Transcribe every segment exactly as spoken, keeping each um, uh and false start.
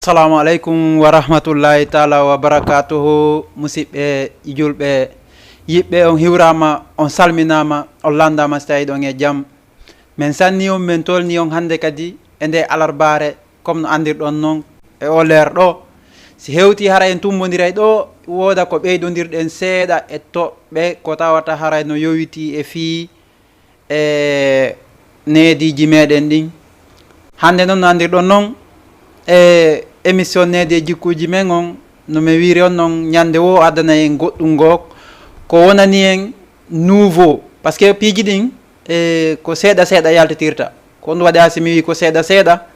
Assalamu aleykum wa rahmatullahi taala wa barakatuhu. Musidɓe julɓe, yiɗɓe, on hiwrama, on salminama, on landama si tawi ɗon e jam. Min sanni on, min tolni on hannde kadi e nde alarbaare, comme no anndirɗon noon e o leer ɗo. Si hewti hara en tumbondiray ɗo, wooda ko ɓeydodirɗen seeɗa e toɓɓe ko tawata haray no yowiti e fii e neediiji meɗen ɗin. Hannde noon no anndirɗon noon e émission Needi e Jikkuuji men on, no mi wiiri on noon, ñande wo addana en goɗɗum goo ko wonani en nouveau, parce que piiji ɗin e ko seeɗa seeɗa yaltitirta. Ko ɗum waɗi si mi wii ko seeɗa seeɗa,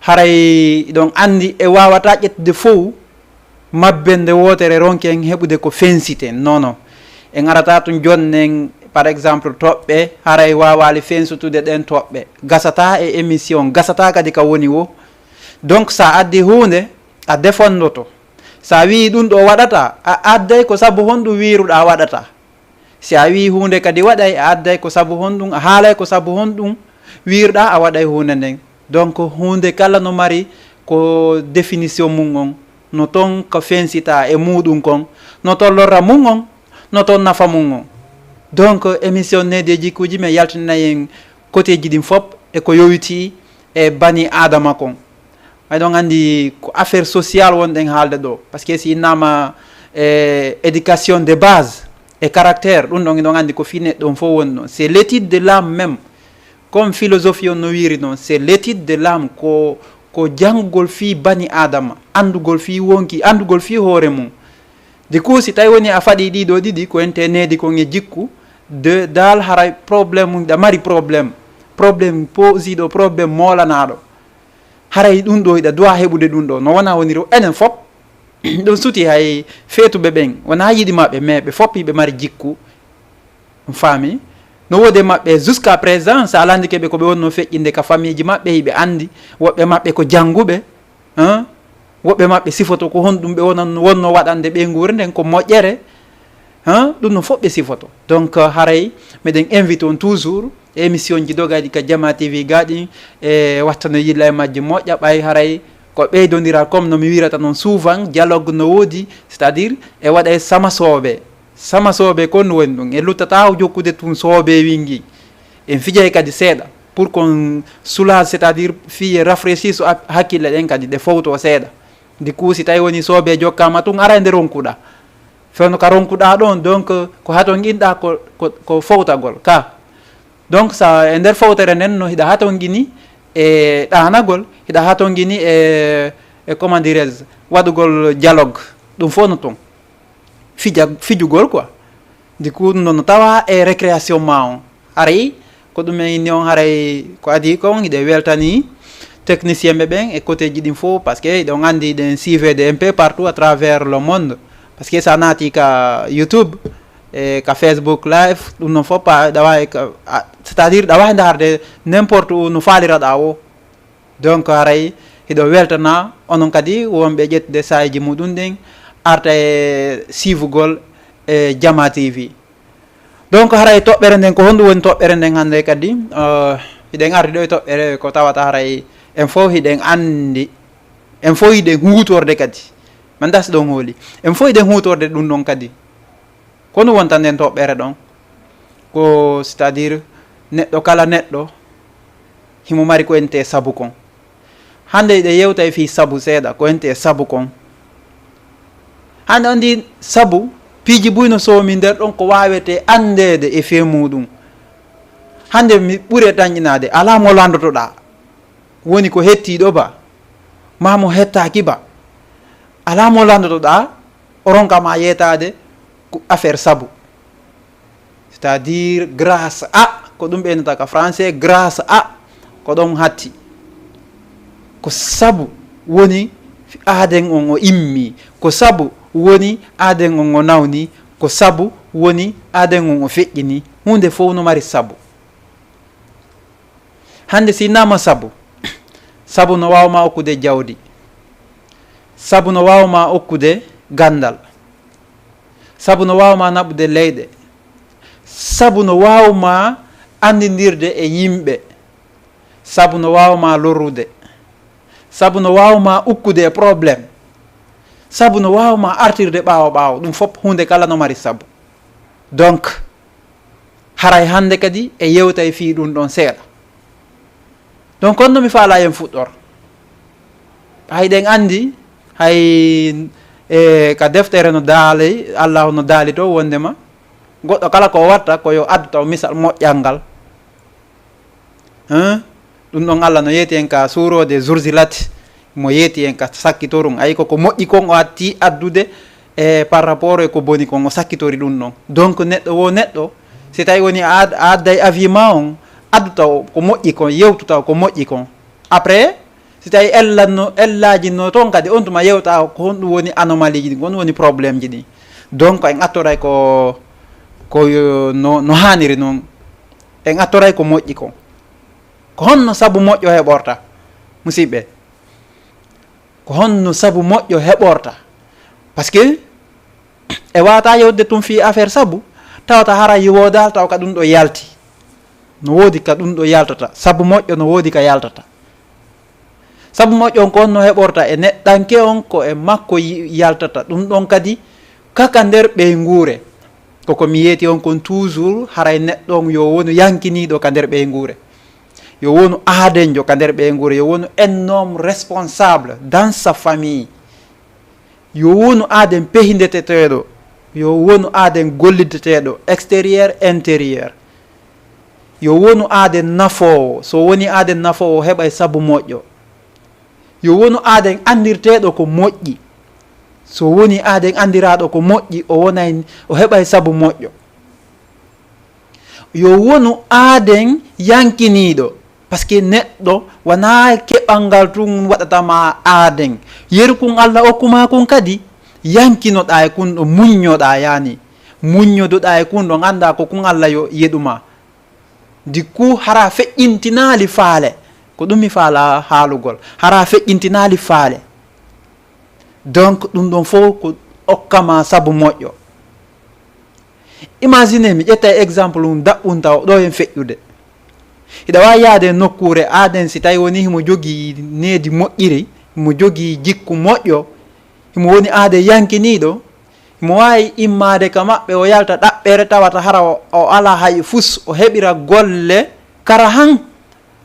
haray ɗon anndi e waawata ƴettude fow mabbe nde wootere ronki en heɓude ko fensiten. Non, non. En arata tun jonnen, par exemple, toɓɓe, haray waawaali fensutude ɗen toɓɓe. Gasata e émission, gasata kadi ka woni wo. Donc, sa addi huunde, a defondoto. Sa wii ɗum ɗo waɗata, a adday ko sabu honɗum wiiruɗaa waɗata. Si a wii huunde kadi waɗay, a adday ko sabu honɗum, a haalay ko sabu honɗum wiiruɗaa a waɗay huunde nden. Donc, huunde kala no mari ko définition mum on, no ton ko fensita e muɗum kon, no ton lorra mum on, no ton nafa mum on. Donc, émission Needi e Jikkuuji men yaltinay en koteeji ɗin fop e ko yowiti e bani Aadama kon. Ay ɗon anndi ko affaire sociale wonɗen haalde ɗo. Parce que si innama e éducation de base e caractère, ɗum ɗon ɗon anndi ko fii neɗɗo on fof woni ɗon. C'est l'étude de l'âme même. Comme philosophie on no wiiri noon, c'est l'étude de l'âme, ko, ko janngugol fii bani Aadama, anndugol fii wonki, anndugol fii hoore mum. Du coup, si tawi woni a faɗi ɗiɗo ɗiɗi, ko ente needi kon e jikku, de dal haray problème mum, ɗa mari problème. Problème posiɗo, problème moolanaaɗo. Haray ɗum ɗo hiɗa duwa heɓude ɗum ɗo. No wona woniri enen fop, ɗum suti hay feetuɓe ɓen. Wona yiɗi maɓɓe, mais ɓe fop hiɓe mari jikku. On faami? No woodi e maɓɓe jusqu'à présent, so a landike ɓe ko ɓe wonno feƴƴinde ka famiiji maɓɓe, hiɓe anndi. Woɓɓe maɓɓe ko jannguɓe, hein? Woɓɓe maɓɓe sifoto ko honɗum ɓe wonan-, wonno waɗande ɓe nguurnden ko moƴƴere, hein? Ɗum no fof ɓe sifoto. Donc, haray meɗen invite on toujours e émission ji dogaɗi ka Jama T V ga ɗin, e wattano yilla e majji moƴƴa, ɓay haray ko ɓeydondiral, comme no mi wirata noon souvent, dialogue no woodi, c'est-à-dire e waɗa e sama soobe. Sama soobe kon woni ɗum. En luttata o jokkude tun soobe wingi. En fijay kadi seeɗa. Pour qu'on soulage, c'est-à-dire fii e rafraîchir so a-, hakkille ɗen kadi ɗe fowto seeɗa. Du coup, si tawi woni soobe jokkama tun, ara nde ronkuɗa. Fewno ka ronkuɗa ɗon, donc, ko hatonginɗa ko, ko, ko fowtagol ka. Donc, sa e nder fowtere nden no hiɗa hatongini e ɗanagol, hiɗa hatongini e, e, comment dirais-je, waɗugol dialogue. Ɗum fof no ton. Fija-, fijugol quoi. Du coup, ɗum ɗon no tawa e récréation ma on. Haray, ko ɗum en inni on haray ko adii kon, hiɗen weltanii technicien ɓe ɓen e côté ji ɗin fof, parce que hiɗon anndi hiɗen suivede un peu partout à travers le monde. Parce que sa naati ka YouTube, e ka Facebook Live, ɗum ɗon fof pa-, ɗa waawi ka, a, c'est-à-dire ɗa waawi ndaarde n'importe où no faaliraɗaa o. Donc, haray hiɗo weltana onon kadi wonɓe ƴettude saayeeji muɗum ɗin, arta e siifugol e Jama T V. Donc, haray toɓɓere nden, ko honɗum woni toɓɓere nden hannde kadi? Eh, hiɗen ardi ɗo e toɓɓere ko tawata haray en fof hiɗen anndi, en fof hiɗen huutorde kadi. Mi anndaa si ɗon hooli. En fof hiɗen huutorde ɗum ɗon kadi. Ko honɗum wonta nden toɓɓere ɗon? Ko, c'est-à-dire, neɗɗo kala neɗɗo, himo mari ko ente sabu kon. Hannde hiɗen yewta e fii sabu seeɗa, ko ente sabu kon. Hannde on ndi sabu, piiji buy no soomi nder ɗon ko waawete anndeede e fee muuɗum. Hannde mi ɓure ɗanƴinaade, alaa mo landotoɗaa. Woni ko hettiiɗo ba, maa mo hettaaki ba. Alaa mo landotoɗaa, o ronka ma yeetaade ko affaire sabu. C'est-à-dire, grâce à, ko ɗum ɓe innata ka français, grâce à, ko ɗon hatti. Ko sabu woni aaden on o immi, ko sabu woni aaden on o nawni, ko sabu woni aaden on o feƴƴini. Huunde fof no mari sabu. Hannde si innama sabu, sabu no waawa ma okkude jawdi, sabu no waawa ma okkude ganndal, sabu no waawa ma naɓude leyɗe, sabu no waawa ma anndindirde e yimɓe, sabu no waawa ma lorrude, Sabu no waawma ukkude e problème. Sabu no waawma artirde ɓaawo ɓaawo. Ɗum fof huunde kala no mari sabu. Donc, haray hannde kadi e yewtay fii ɗum ɗon seeɗa. Donc, kono no mi faala en fuɗɗor. Hay ɗen anndi, hay e ka deftere no daali, Allahu no daali to wondema goɗɗo kala ko watta ko yo addu taw misal moƴƴal ngal. Hein? Ɗum ɗon Allah no yeeti en ka suurode Zurzilat, mo yeeti en ka sakkitorum. Ayi ko ko moƴƴi kon o atti addude e par rapport e ko boni kon o sakkitori ɗum ɗon. Donc neɗɗo wo neɗɗo, si tawi woni a ad-, a adday avis ma on, addu taw ko moƴƴi kon, yewtu taw ko moƴƴi kon. Après, si tawi ellanno, ellaaji no toon kadi, on tuma yewta ko honɗum woni anomalie ji ɗin, ko honɗum woni problème ji ɗin. Donc en attoray ko, ko yo, no, no haaniri noon. En attoray ko moƴƴi kon. Ko honno sabu moƴƴo heɓorta, musidɓe? Ko honno sabu moƴƴo heɓorta? Parce que e waata yewde tun fii affaire sabu, tawata hara yiwoodal taw ka ɗum ɗo yalti. No woodi ka ɗum ɗo yaltata. Sabu moƴƴo no woodi ka yaltata. Sabu moƴƴo on ko honno heɓorta e neɗɗanke on, ko e makko yi-, yaltata. Ɗum ɗon kadi kaka nder ɓeynguure. Ko ko mi yeeti on kon toujours, haray neɗɗo on yo wonu yankiniiɗo ka nder ɓeynguure. Yo wonu aadenjo ka nder ɓeynguure. Yo wonu un homme responsable dans sa famille. Yo wonu aaden pehindeteteeɗo. Yo wonu aaden gollideteeɗo, extérieur, intérieur. Yo wonu aaden nafoowo. So woni aaden nafoowo, o heɓay sabu moƴƴo. Yo wonu aaden anndirteeɗo ko moƴƴi. So woni aaden anndiraaɗo ko moƴƴi, o wonay, o heɓay sabu moƴƴo. Yo wonu aaden yankiniiɗo. Parce que neɗɗo wanaa keɓal ngal tun waɗata ma aaden. Yeru kun Allah okkuma kun kadi, yankinoɗaa e kun ɗo muññoɗaa yani. Muññodoɗaa e kun ɗo nganndaa ko kun Allah yo yeɗuma. Dikku hara feƴƴintinaali faale. Ko ɗum mi faala haalugol. Hara feƴƴintinaali faale. Donc, ɗum ɗon fof ko okkama sabu moƴƴo. Imagine, mi ƴetta exemple ɗum daɓɓum taw ɗo en feƴƴude. Hiɗa waawi yaade e nokkuure aaden si tawi woni himo jogii needi moƴƴiri, himo jogii jikku moƴƴo, himo woni aade yankiniiɗo, himo waawi immaade ka maɓɓe o yalta ɗaɓɓere tawata hara o, o alaa hay fus, o heɓira golle kara han,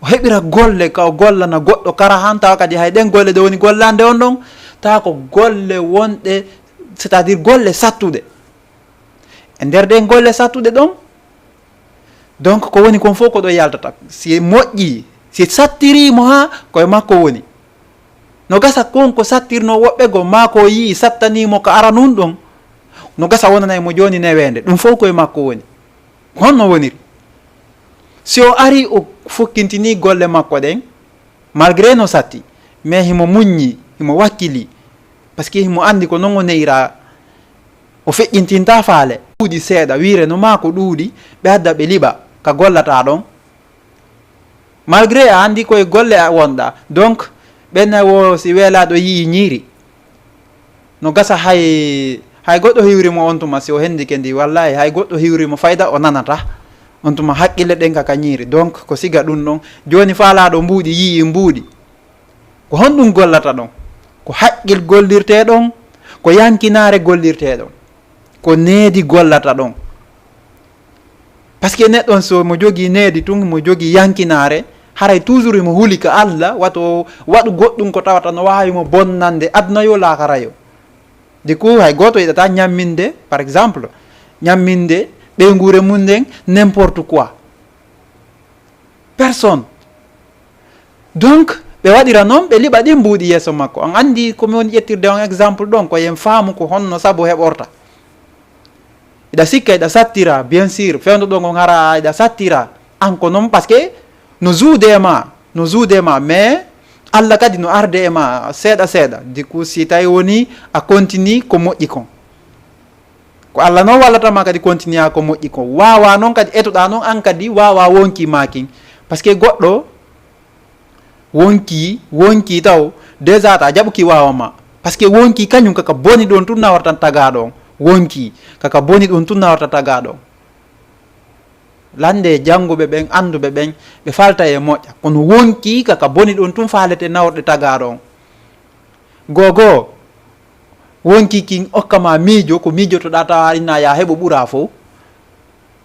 o heɓira golle ka o gollana goɗɗo kara han, tawa kadi hay ɗen golle ɗe woni gollande on ɗon, tawa ko golle wonɗe, c'est-à-dire golle sattuɗe. E nder ɗen golle sattuɗe ɗon, donc ko woni kon fof ko ɗo yaltata. Si moƴƴi, si sattirii mo haa, ko e makko woni. No gasa kon ko sattirnoo woɓɓe goo, maa ko o yi'i sattanii mo ka aranun ɗon, no gasa wonanay mo jooni neweende. Ɗum fof ko e makko woni. Ko honno woniri? Si o arii, o fokkintinii golle makko ɗen, malgré no satti, mais himo muññi, himo wakkili, parce que himo anndi ko non o neyra, o feƴƴintinta faale. Ɗuuɗi seeɗa, wiire no maa ko ɗuuɗi, ɓe adda ɓe liɓa ka gollata ɗon. Malgré a anndi koye golle a wonɗa, donc ɓenna wo si weelaaɗo yi'i ñiiri, no gasa hay, hay goɗɗo hiwri mo on tuma, si o hendike ndi, wallahi hay goɗɗo hiwri mo fayda o nanata. On tuma haqqille ɗen ka ka ñiiri. Donc, ko siga ɗum ɗon. Jooni faalaaɗo mbuuɗi, yi'i mbuuɗi. Ko honɗum gollata ɗon? Ko haqqil gollirtee ɗon, ko yankinaare gollirtee ɗon. Ko needi gollata ɗon. Parce que neɗɗo on so mo jogii needi tun, mo jogii yankinaare, haray toujours mo huli ka Allah, wato waɗu goɗɗum ko tawata no waawi mo bonnande aduna yo laakara yo. Du coup, hay gooto yiɗata ñamminde, par exemple, ñamminde ɓeynguure mum nden n'importe quoi. Personne. Donc, ɓe waɗira noon, ɓe liɓa ɗin mbuuɗi yeeso makko. On anndi ko mi woni ƴettirde on exemple ɗon, ko yen faamu ko honno sabu heɓorta. Iɗa sikka, iɗa sattira, bien sûr, fewndo ɗon on hara iɗa sattira. An ko noon, parce que no juude e ma, no juude e ma, mais Allah kadi no arde e ma seeɗa seeɗa. Du coup, si tawi woni a continue ko moƴƴi kon. Ko Allah noon wallata ma kadi continue ko moƴƴi kon. Waawa noon kadi etoɗa noon an kadi waawa wonki ma kin. Parce que goɗɗo wonki, wonki taw déjà ta jaɓuki waawa ma. Parce que wonki kañum kaka boni ɗon tun nawartan tagaɗo on. Wonki kaka boni ɗon tun nawartan tagaɗo on. Lande jannguɓe ɓen, annduɓe ɓen, ɓe falta e moƴƴa. Kono wonkii ka, ka boni ɗon tun faalete nawrɗe tagaaɗo on. Gogo, wonkii kin okka ma miijo, ko miijotoɗaa tawa inna ya heɓo ɓura fow.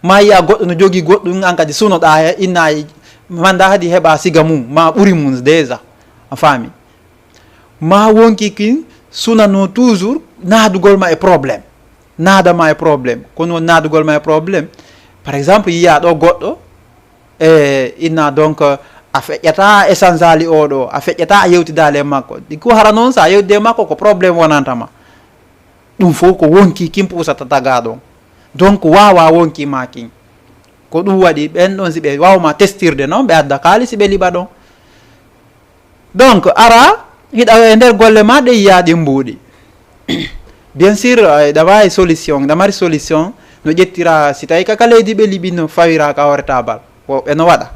Ma yiya goɗɗo no jogii goɗɗum, an kadi sunoɗaa he, inna manda hadi heɓa siga mum, ma ɓuri mum déjà. A faami? Ma wonkii kin sunano toujours naadugol ma e problème. Naada ma e problème. Kono naadugol ma e problème. Par exemple, yiya ɗo goɗɗo, e inna donc, a feƴƴata échange ali oɗo, a feƴƴata a yewtidaali e makko. Ɗi ko hara noon, sa yewtide e makko, ko problème wonanta ma. Ɗum fof ko wonkii kin puusata tagaa ɗon. Donc, waawa wonkii ma kin. Ko ɗum waɗi ɓen ɗon, si ɓe waawma testirde noon, ɓe adda kaalisi ɓe liɓa ɗon. Donc, ara, hiɗa e nder golle ma ɗe yiya ɗi mbuuɗi. Bien sûr, eh, ɗa waawi solution, ɗa mari solution, no ƴettira, si tawi ka, ka leydi ɓe liɓi no fawira ka hoore taabal. Woɓɓe no waɗa.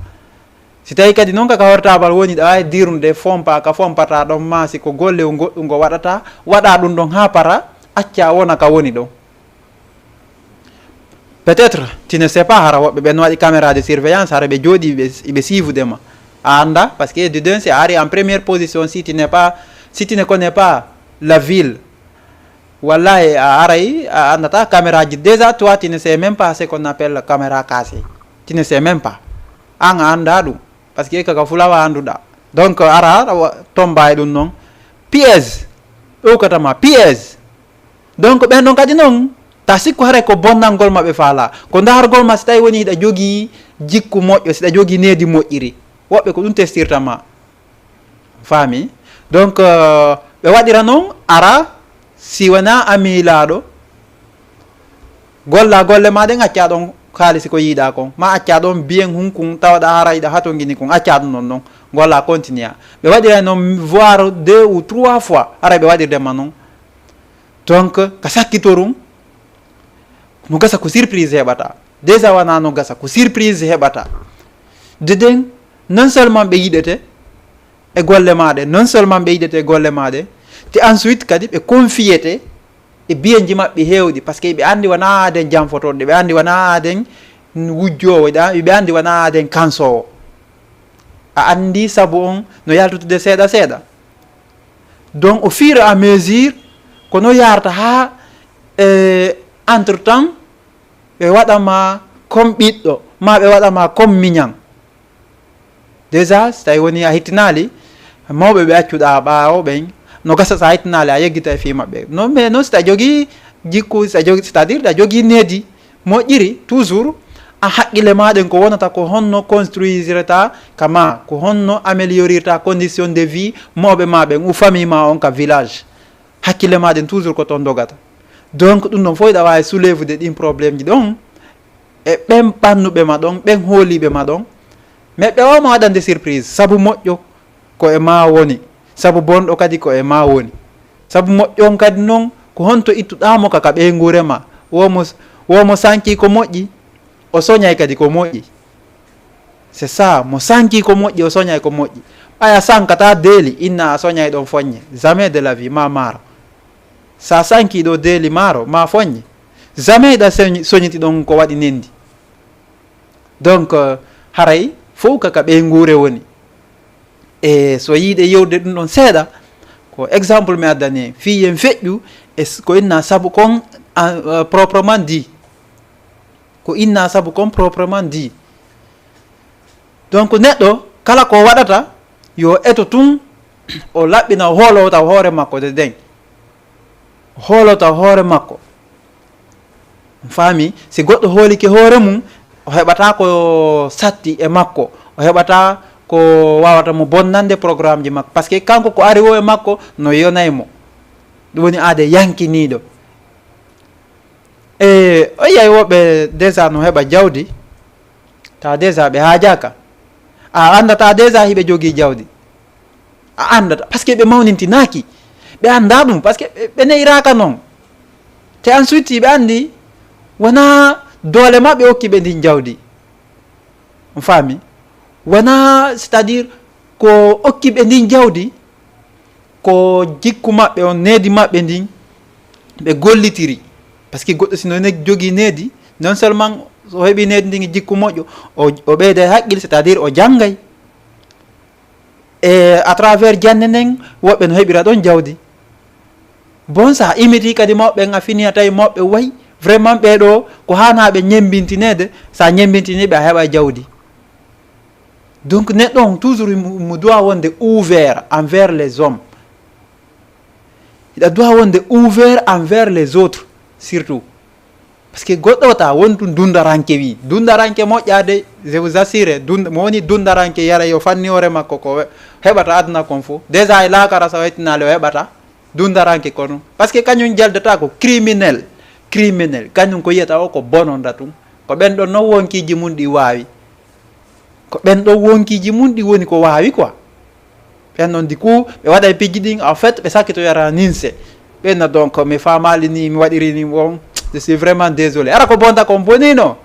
Si tawi kadi noon ka, ka hoore taabal woni, ɗa waawi dirnude, fompa, ka fompata ɗon ma, si ko golle o goɗɗum ngo waɗata, waɗa ɗum ɗon haa para, acca wona ka woni ɗon. Peut-être, tu ne sais pas, hara woɓɓe ɓen waɗi caméra de surveillance, hara ɓe jooɗi, ɓe, ɓe siifude ma. A annda, parce que de d'un, c'est ari en première position, si tu n'es pas, si tu ne connais pas la ville. Wallahi, a aray, a anndata caméra ji. Déjà, toi, tu ne sais même pas ce qu'on appelle caméra cachée. Tu ne sais même pas. An a annda ɗum. Parce que kaka fulawa annduɗa. Donc, ara, ara wa-, tomba e ɗum noon. Piège. Ɗowkata ma, piège. Donc, ɓen ɗon kadi noon, ta sikku haray ko bonnangol ma ɓe faala. Ko ndaargol ma si tawi woni hiɗa jogii jikku moƴƴo, si hiɗa jogii needi moƴƴiri. Woɓɓe ko ɗum testirta ma. Faami? Donc, euh, ɓe waɗira noon, ara, si wonaa a miilaaɗo, golla golle ma ɗen, acca ɗon kaalisi ko yiiɗa kon. Ma acca ɗon bien hunkun, tawaɗa haray ɗa hatongini kun, acca ɗum noon noon. Golla continua. Ɓe waɗira noon, voire deux ou trois fois, haray ɓe waɗirde ma noon. Donc, ka sakkitorum, no gasa ko surprise heɓata. Déjà wana no gasa ko surprise heɓata. De den, non seulement ɓe yiɗete e golle ma ɗe, non seulement ɓe yiɗete e golle ma ɗe, te ensuite kadi ɓe confiete e biyenji maɓɓe heewɗi, parce que ɓe anndi wona aden janfotorɗe, ɓe anndi wona aden wujjoowo, ɓe anndi wona aden kansoowo. A anndi sabu on no yaltutude seeɗa seeɗa. Donc, au fur et à mesure, ko no yarta haa, eh, entre temps, ɓe waɗa ma comme ɓiɗɗo, ma ɓe waɗa ma comme miñan. Déjà, so tawi woni a hittinaali, mawɓe ɓe accuɗa ɓaawo ɓen, no gasa so a hittinaali, a yeggita e fii maɓɓe. Non, mais non, si ta jogii jikku, si ta jogii, c'est-à-dire, ta jogii needi moƴƴiri, toujours, a haqqille ma ɗen ko wonata ko honno construisirta ka ma, ko honno améliorirta condition de vie mawɓe ma ɓen, ou famille ma on ka village. Hakkille ma ɗen toujours ko ton dogata. Donc, ɗum ɗon fof hiɗa waawi soulevude ɗin problème ji ɗon e ɓen ɓannuɓe ma ɗon, ɓen hooliiɓe ma ɗon. Mais ɓe waawma waɗande surprise, sabu moƴƴo ko e ma woni, sabu bonɗo kadi ko e ma woni. Sabu moƴƴo on kadi non, ko honto ittuɗaa mo ka, ka ɓeynguure ma? Wo mo, wo mo sanki ko moƴƴi, o soñay kadi ko moƴƴi. C'est ça, mo sanki ko moƴƴi, o soñay ko moƴƴi. Ɓay a sankata deeli, inna a soñay ɗon foññe. Jamais de la vie, ma maaro. Sa sanki ɗo deeli maaro, ma foññe. Jamais ɗa soñ-, soñiti ɗon ko waɗi nendi. Donc, euh, haray fof ka, ka ɓeynguure woni. E so yiiɗe yewde ɗum ɗon seeɗa, ko exemple mi addani, fii yen feƴƴu, e s-, ko inna sabu kon, ah, euh, proprement dit. Ko inna sabu kon proprement dit. Donc, neɗɗo kala ko waɗata, yo eto tun, o laɓɓina, o hoolo taw hoore makko de den. O hoolo taw hoore makko. On faami, si goɗɗo hoolike hoore mum, o heɓata ko satti e makko, o heɓata ko wawata mo bonnande programme ji makko. Parce que kanko ko ari o e makko, no yonay mo. Ɗum woni aade yankiniiɗo. E o yiyay woɓɓe déjà no heɓa jawdi, tawa déjà ɓe haajaaka. A anndata déjà hiɓe jogii jawdi. A anndata, parce que ɓe mawnintinaaki. Ɓe annda ɗum, parce que ɓe, ɓe neyiraaka noon. Te ensuite, ɓe anndi wonaa doole maɓɓe okki ɓe ndin jawdi. On faami? Wonaa, c'est-à-dire, ko okki ɓe ndin jawdi, ko jikku maɓɓe on, needi maɓɓe ndin, ɓe gollitiri. Parce que goɗɗo si no ne-, jogii needi, non seulement O heɓi needi ndin jikku moƴƴo, o, o ɓeyda e haqqil, c'est-à-dire o janngay. E à travers jannde nden, woɓɓe no heɓira ɗon jawdi. Bon, sa imiti kadi mawɓe ɓen, a fini a tawi mawɓe way, vraiment ɓee ɗoo ko haanaa ɓe ñemmbintineede, sa ñemmbintini ɓe a heɓa jawdi. Donc neɗɗo on toujours mo doit wonde ouvert envers les hommes. Hiɗa doit wonde ouvert envers les autres surtout. Parce que goɗɗo wata won tun dundaranke wi. Dundaranke moƴƴaade, je vous assure, dund-, mo woni dundaranke yara yo fanni hoore makko ko we-, heɓata aduna kon fof. Déjà e laakara sa wettinale o heɓata dundaranke kono. Parce que kañum jaldata ko criminel, criminel. Kañum ko yiyata o ko bononda tun. Ko ɓen ɗon non wonkiiji mun ɗi waawi. Ko ɓen ɗon wonkiiji mun ɗi woni ko waawi quoi. Ɓen ɗon du coup, ɓe waɗa e piji ɗin, en fait, ɓe sakkitoyara ninse. Ɓen na donc, mi faamaali ni, mi waɗiri ni, bon, je suis vraiment désolé. Ara ko bonta kon bonino.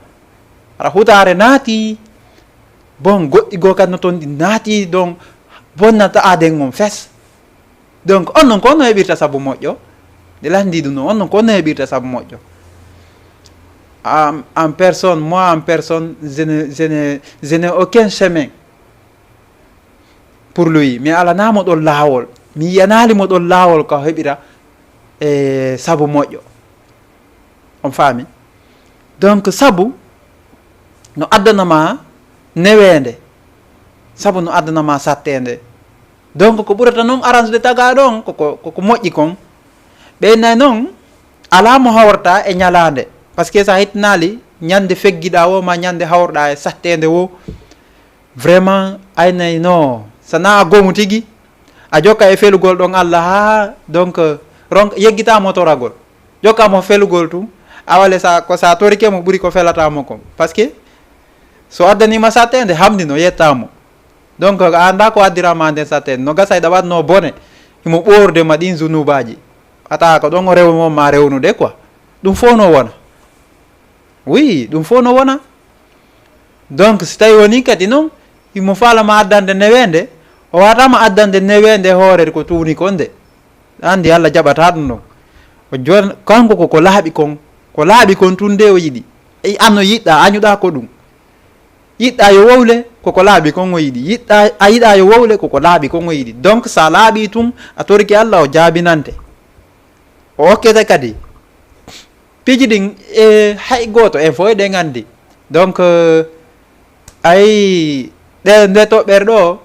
Ara hutaare naati. Bon, goɗɗi goo kadi no ton ɗi naati, donc, bonnata aaden on fes. Donc, on non ko on no heɓirta sabu moƴƴo. Nde lanndi ɗum non, on non ko on no heɓirta sabu moƴƴo. En, en personne, moi en personne, je ne, je ne, je n'ai aucun chemin pour lui. Mi alanaamo ɗon laawol. Mi yiyanaali mo ɗon laawol ka o heɓira, e, sabu moƴƴo. On faami? Donc, sabu no addana ma neweende. Sabu no addana ma satteende. Donc, ko ɓurata non arrange de tagaaɗo on, koko, koko moƴƴi kon. Ɓeynay non, alaa mo hawrata e ñalaande. Parce que sa hettinaali, ñande feggiɗaa wo, ma ñande hawrɗaa e satteende wo, vraiment, aynay no. Sana a goomu tigi, a jokka e felugol ɗon Allah, haa, donc, ronk-, yeggitaa mo toragol. Jokka mo felugol tun, a wale sa, ko sa torike mo ɓuri ko felata mo kon. Parce que, so addanima satteende, hamdi no yetta mo. Donc, a anndaa ko addirama nden satteende. No gasa hiɗa waɗno bone, himo ɓoorde ma ɗin zunubaaji. A tawa ko ɗon o rewno ma rewnude quoi. Ɗum fof no wona. Oui, ɗum fof no wona. Donc, si tawi woni kadi non, himo faala ma addande neweende, o waata ma addande neweende hoore ko tuuni kon de. Anndi Allah jaɓata ɗum ɗon. O jon-, kanko ko ko laaɓi kon, ko laaɓi kon tun de o yiɗi. Ey, an no yiɗɗa, añuɗa ko ɗum. Yiɗɗa yo wowle, ko ko laaɓi kon o yiɗi. Yiɗɗa, a yiɗa yo wowle, ko ko laaɓi kon o yiɗi. Donc, sa laaɓi tun, a torike Allah, o jaabinante. O okkete kadi. Piiji ɗin, e, hay gooto, en fof eɗen anndi. Donc, euh, ay, ɗe, nde toɓɓere ɗo,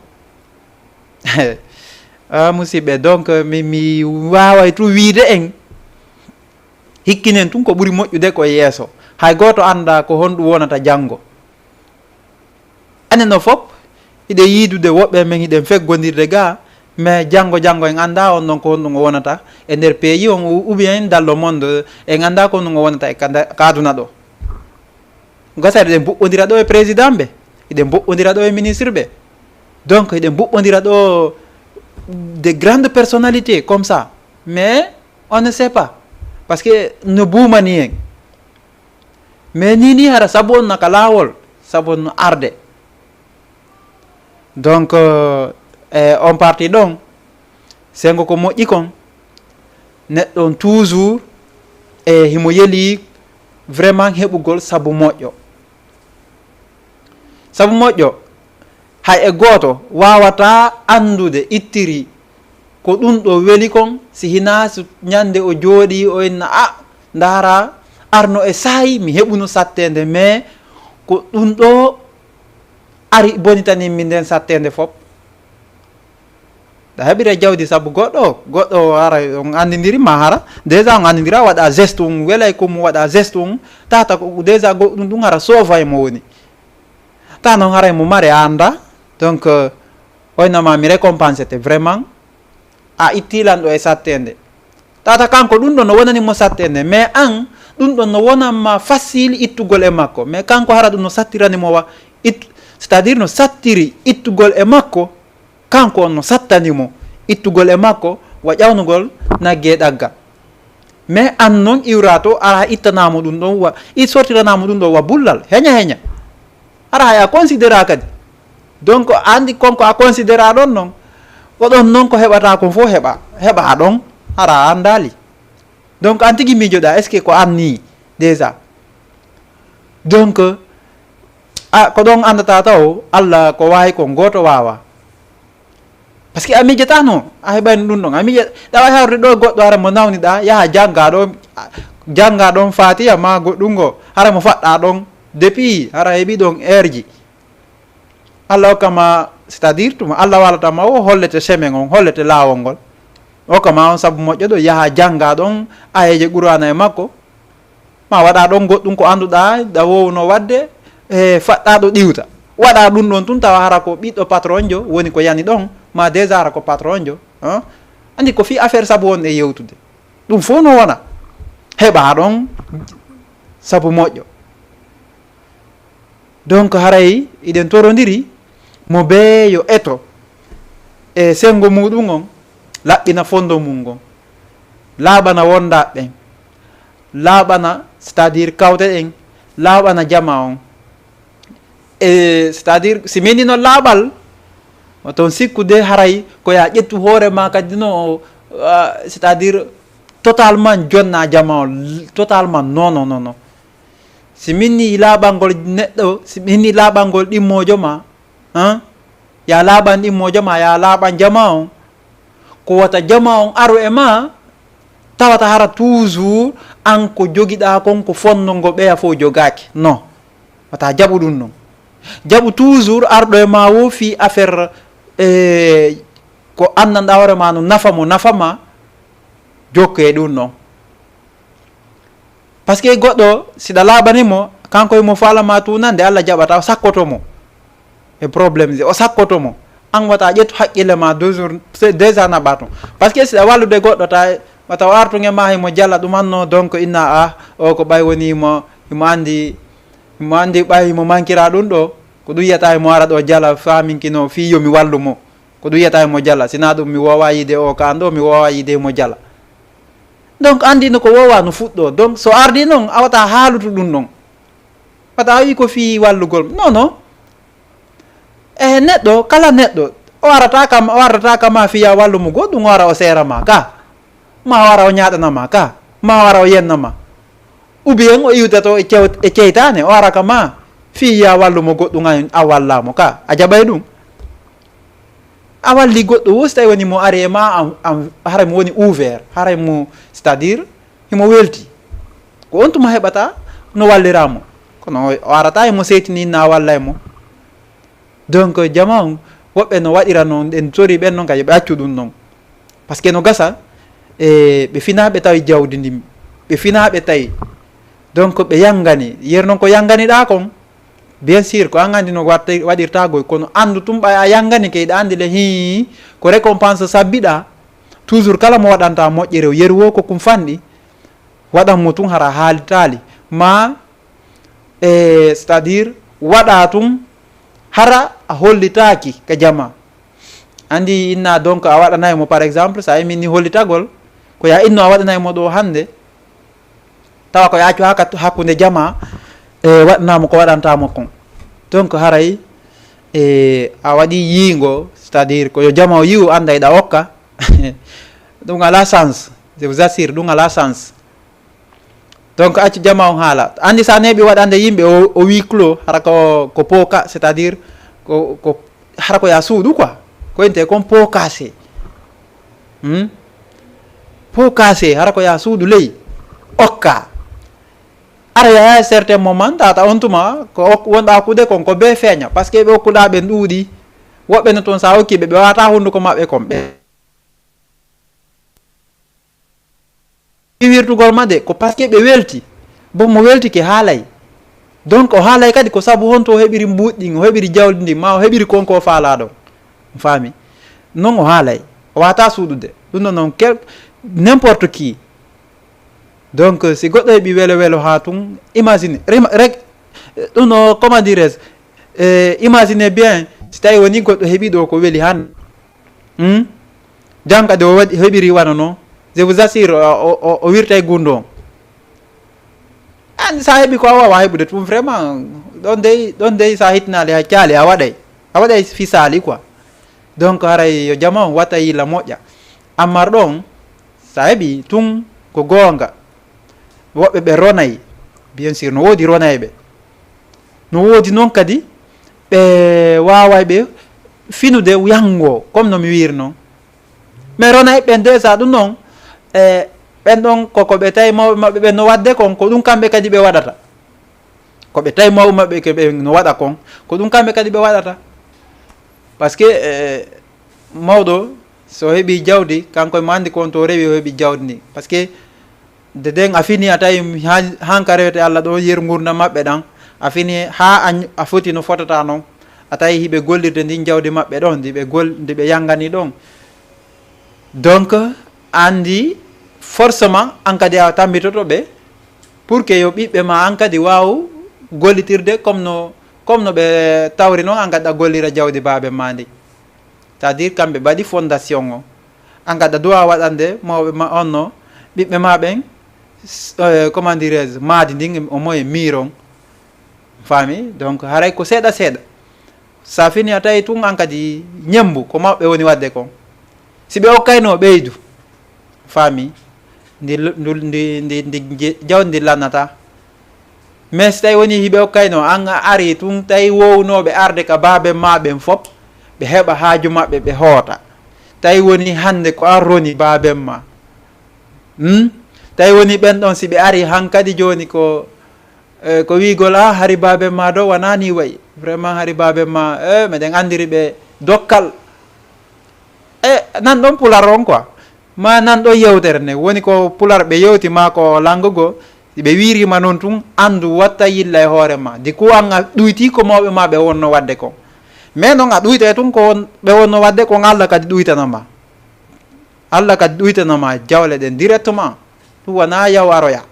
ah, musidɓe, donc, mi, mi waaway tun wiide en, hikkinen tun ko ɓuri moƴƴude ko yeeso. Hay gooto anndaa ko honɗum wonata janngo. Enen o fop, hiɗen yiidude woɓɓe men, hiɗen feggondirde ga, mais janngo, janngo en anndaa on ɗon ko honɗum o wonata e nder pays on, ou, ou bien dans le monde, en anndaa ko honɗum o wonata e ka nda-, ka aduna ɗo. Gasa eɗen mbuɓɓondira ɗo e président ɓe, eɗen mbuɓɓondira ɗo e ministre ɓe. Donc, eɗen mbuɓɓondira ɗo des grandes personnalités comme ça. Mais on ne sait pas. Parce que no buumani en. Mais ni ni hara sabu on naka laawol, sabu on no arde. Donc, euh, e on parti ɗon, sengo ko moƴƴi kon, neɗɗo on toujours e himo yeli vraiment heɓugol sabu moƴƴo. Sabu moƴƴo, hay e gooto waawataa anndude ittiri ko ɗum ɗo weli kon, si hinaa so ñande o jooɗii, o inna, "A, ndaara, arno e saayi, mi heɓuno satteende, mais ko ɗum ɗo ari bonitanin mi nden satteende fop." Ɗa heɓira jawdi sabu goɗɗo, goɗɗo hara on anndindiri ma hara, déjà on anndindira waɗa geste on, welay ko mo waɗa geste on, tata ko déjà goɗɗum ɗum hara soofay mo woni. Ta noon haray mo mare a annda, donc, euh, oynama mi récompensé te vraiment, a itti lanɗo e satteende. Tata kanko ɗum ɗon no wonani mo satteende, mais an, ɗum ɗon no wonan ma facile ittugol e makko, mais kanko hara ɗum no sattirani mo wa, it-, c'est-à-dire no sattiri ittugol e makko, kanko on no sattani mo ittugol e makko wa ƴawnugol nagge e ɗagga. Mais an noon iwra to, ara ittanamo ɗum ɗon wa, i sortiranamo ɗum ɗon wa bullal, heña heña. Ara hay a considéra kadi. Donc, a andi kon ko a considéra ɗon noon, ko ɗon noon ko heɓata kon fof heɓa, heɓa ɗon, ara a andali. Donc, an tigi miijoɗa, est-ce que ko an ni déjà? Donc, a ko ɗon anndata taw Allah ko waawi kon gooto waawaa. Parce que a miijataano a heɓayno ɗum ɗon. A miija, ɗa waawi hawrude ɗo goɗɗo hara mo nawniɗaa, yaha jannga ɗon, jannga ɗon Faatiya ma goɗɗum ngo, hara mo faɗɗa ɗon, depuis hara heɓi ɗon heure ji. Allah hokka ma, c'est-à-dire tuma Allah waalata ma o hollete chemin on, hollete laawol ngol. Hokka ma on sabu moƴƴo ɗo, yaha jannga ɗon aayeeje Qur'aana e makko. Ma waɗa ɗon goɗɗum ko annduɗaa, ɗa wowno waɗde, e faɗɗa ɗo ɗiwta. Waɗa ɗum ɗon tun tawa hara ko ɓiɗɗo patron jo woni ko yani ɗon, ma déjà hara ko patron jo, hein? Anndi ko fii affaire sabu on e yewtude. Ɗum fof no wona. Heɓa ɗon sabu moƴƴo. Donc haray iɗen torondiri mo bee yo eto e senngo muɗum on, laɓɓina fondo mum ngon, laaɓana wondaaɓe ɓen, laaɓana, c'est-à-dire kawte ɗen, laaɓana jama on. E c'est-à-dire si meni no laaɓal, oton sikkude haray ko ya ƴettu hoore ma kadi no, ah, c'est-à-dire totalement jonna jama on, totalement, non, non, non, non. Si minni laaɓangol neɗɗo, si minni laaɓangol ɗimmoojo ma, han? Ya laaɓan ɗimmoojo ma, ya laaɓan jama on. Ko wata jama on aru e ma, tawata hara toujours an ko jogiɗaa kon ko fonno ngo ɓeya fof jogaaki. Non. Wata jaɓu ɗum non. Jaɓu toujours arɗo e ma wo fii affaire, e, ko anndanɗaa hoore ma no nafa mo, nafa ma, jokke e ɗum non. Parce que goɗɗo, si ɗa laaɓani mo, kanko himo faala ma tuunande, Allah jaɓata, o sakkoto mo e problème ji, o sakkoto mo. An wata ƴettu haqqille ma deux jours, c'est déjà naɓa tun. Parce que si ɗa wallude goɗɗo, ta, wata o artu nge ma himo jala ɗum anno, donc inna a, o ko ɓay woni himo, himo anndi, himo anndi ɓay himo mankira ɗum ɗo, ko ɗum yiyata himo ara ɗo jala, faaminki no fii yo mi wallu mo. Ko ɗum yiyata himo jala, si na ɗum mi woowa yiide o ka an ɗo, mi woowa yiide himo jala. Donc anndi no ko woowa no fuɗɗo. Donc so ardi non, a wata haalutu ɗum non. Wata a wi ko fii wallugol. Non, non. E neɗɗo, kala neɗɗo, o arata kam, o ardata kama fii ya wallu mo goɗɗum, o ara o seera ma ka. Ma o ara o ñaaɗana ma ka. Ma o ara o yenna ma. Ou bien o iwdato e cew-, e ceytaane, o ara kama fii ya wallu mo goɗɗum, a, a walla mo ka. A jaɓay ɗum. A walli goɗɗo wo, si tawi woni mo ari e ma, am, am, haray mo woni ouvert, haray mo, c'est-à-dire, himo welti. Ko on tuma heɓata no wallira mo. Kono o arata himo seytini na walla e mo. Donc, jama on, woɓɓe no waɗira non, ɗen sori ɓen non, ka yo ɓe accu ɗum non. Parce que no gasa, e, ɓe finaa ɓe tawi jawdi ndin, ɓe finaa ɓe tawi. Donc, ɓe yangani, yer non ko yanganiɗaa kon, bien sûr, ko an anndi no waɗta-, waɗirta goy, kono anndu tun ɓay a yangani ke, iɗa anndi le, hii, ko récompense sabbiɗa. Toujours kala mo waɗanta moƴƴere o, yeru wo ko kum fanɗi, waɗan mo tun hara haalitaali. Ma, e, c'est-à-dire, waɗa tun hara a hollitaaki ka jama. Anndi inna donc a waɗanay mo, par exemple, sa imin ni hollitagol, ko ya inno a waɗanay mo ɗo hannde, tawa ko yaaco haka-, hakkunde jama, e, waɗanamo ko waɗantamo kon. Donc haray, e, a waɗi yiingo, c'est-à-dire ko yo jama o yiwu annda eɗa okka. Ɗum ala chance, je vous assure, ɗum ala chance. Donc accu jama on haala. Anndi sa neeɓi waɗande yimɓe o, o huis clos, hara ko, ko pooka, c'est-à-dire ko, ko hara ko ya suuɗu quoi. Ko inte kon pookase. Hmm? Pookase, hara ko ya suuɗu ley. Okka. Ara ya certain moment, tata on tuma, ko ok-, wonɗa okkude kon, ko be feeña. Parce que ɓe okkuɗa ɓen ɗuuɗi. Woɓɓe no toon sa okki ɓe, ɓe wata hunduko maɓɓe kon. Ɓe wirtugol ma de, ko parce que ɓe welti. Bon, mo weltike haalay. Donc, o haalay kadi ko sabu honto o heɓiri mbuuɗi ɗin, o heɓiri jawdi ndin, ma o heɓiri kon ko faalaɗo. On faami? Non o haalay. O wata suuɗude. Ɗum ɗon non, quel, n'importe qui. Donc, si goɗɗo heɓi welo welo haa tun, imagine, rima-, rek, ɗum no, comment dirais-je, eh, imagine bien, si tawi woni goɗɗo heɓi ɗo ko weli hannde. Hmm? Jam kadi o waɗi, heɓiri wano no. Je vous assure, o, o, o, o wirtay gundo on. An sa heɓi ko a wawa heɓude tun vraiment. Ɗon dey, ɗon dey sa hittinaali hay caali a waɗay. A waɗay fi saali quoi. Donc haray yo jama on wata yila moƴƴa. Ammar ɗon, sa heɓi tun ko goonga. Woɓɓe ɓe ronay. Bien sûr, no woodi ronayɓe. No woodi noon kadi ɓe waaway ɓe finude yanngo, comme no mi wiiri noon. Mais rona e ɓen déjà ɗum noon, e ɓen ɗon ko, ko ɓe tawi mawɓe maɓɓe ɓen no waɗde kon, ko ɗum kamɓe kadi ɓe waɗata. Ko ɓe tawi mawɓe maɓɓe ke ɓe no waɗa kon, ko ɗum kamɓe kadi ɓe waɗata. Parce que, eh, mawɗo, so heɓi jawdi, kanko e mo anndi kon to rewi o heɓi jawdi ndi. Parce que de den a fini a tawi han-, hanka rewete Allah ɗo yeru ngurdam maɓɓe ɗan. A fini ha a, a foti no fotata non. A tawi hiɓe gollirde ndin jawdi maɓɓe ɗon, ndi ɓe gol-, ndi ɓe yangani ɗon. Donc, anndi forcément an kadi a tambitoto ɓe pour que yo ɓiɓɓe ma an kadi waaw gollitirde comme no, comme no ɓe tawri non an kadi a gollira jawdi baaben ma ndi. C'est-à-dire kamɓe mbaɗi fondation o. An kadi a duwa waɗande mawɓe ma on no, ɓiɓɓe ma ɓen, s-, euh, comment dirais-je, maadi ndin o moye miiron. Faami? Donc, haray ko seeɗa seeɗa. Sa fini a tawi tun an kadi ñembu ko mawɓe woni waɗde kon. Si ɓe okkayno ɓeydu, faami? Ndi l-, ndu-, ndi, ndi, ndi je-, jawdi ndi lannata. Mais si tawi woni hiɓe okkayno, an a ari tun tawi wownoɓe arde ka baaben ma ɓen fop, ɓe heɓa haaju maɓɓe, ɓe hoota. Tawi woni hande ko an roni baaben ma. Hmm? Tawi woni ɓen ɗon si ɓe ari hankadi jooni ko, eh, ko wiigol, "Ah, hari baaben ma ɗo wona ni wayi. Vraiment, hari baaben ma, eh, meɗen andiri ɓe dokkal." E, nan ɗon pular on quoi. Ma nan ɗon yewtere nde. Woni ko pular ɓe yewti ma ko langue go, si ɓe wiirima non tun, andu watta yilla e hoore ma. Du coup, an a ɗuyti ko mawɓe ma ɓe wonno waɗde kon. Mais non a ɗuyte tun ko won-, ɓe wonno waɗde kon, Allah kadi ɗuytana ma. Allah kadi ɗuytana ma jawle ɗen directement. Ɗum wona yaw aroya.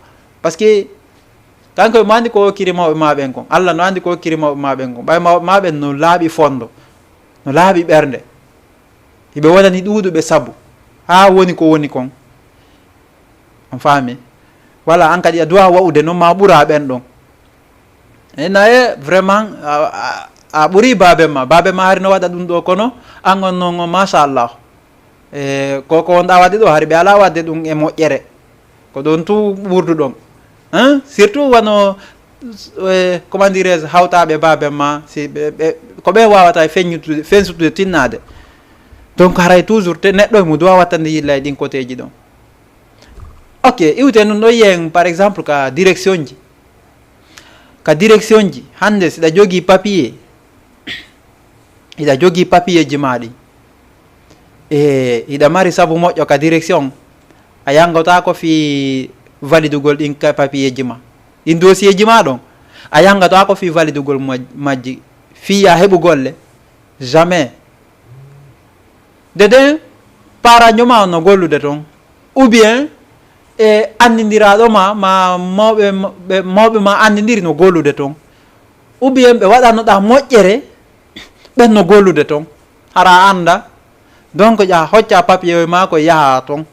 Parce que kanko e mo andi ko okkiri mawɓe ma ɓen kon. Allah no andi ko okkiri mawɓe ma ɓen kon. Ɓay mawɓe ma ɓen no laaɓi fondo, no laaɓi ɓernde. Hiɓe wonani ɗuuɗuɓe sabu. Haa woni ko woni kon. On faami? Wala an kadi a duwa wa'ude non ma ɓura ɓen ɗon. E naye, vraiment, a, a, a ɓuri baaben ma. Baaben ma hari no waɗa ɗum ɗo, kono an on non, machallah. E, ko, ko wonɗa waɗde ɗo, hari ɓe ala waɗde ɗum e moƴƴere. Ko ɗon tu ɓurdu ɗon. Hein? Surtout wano, eh, comment dirais-je, hawtaɓe baaben ma, si ɓe, ɓe, ko ɓe wawata e feññutude, fensutude, tinnaade. Donc, haray toujours, te neɗɗo e mo duwa wattande yilla e ɗin koteji ɗon. Ok, iwte nun ɗo yen, par exemple, ka direction ji. Ka direction ji, hande siɗa jogii papier, hiɗa jogii papier ji ma ɗi, e hiɗa mari sabu moƴƴo ka direction, a yangotaako fii validugol ɗin ka papier ji ma, ɗin dossier ji ma ɗon, a yangotaako fii validugol maj-, majji, fii ya heɓu golle, jamais. Dede, paranjo ma on no gollude ton, ou bien e anndindiraaɗo ma, ma mawɓe, ɓe, mawɓe ma anndindiri no gollude ton, ou bien ɓe waɗanoɗa moƴƴere, ɓen no gollude ton, hara a annda. Donc, ƴa hocca papier ma ko yaha ton,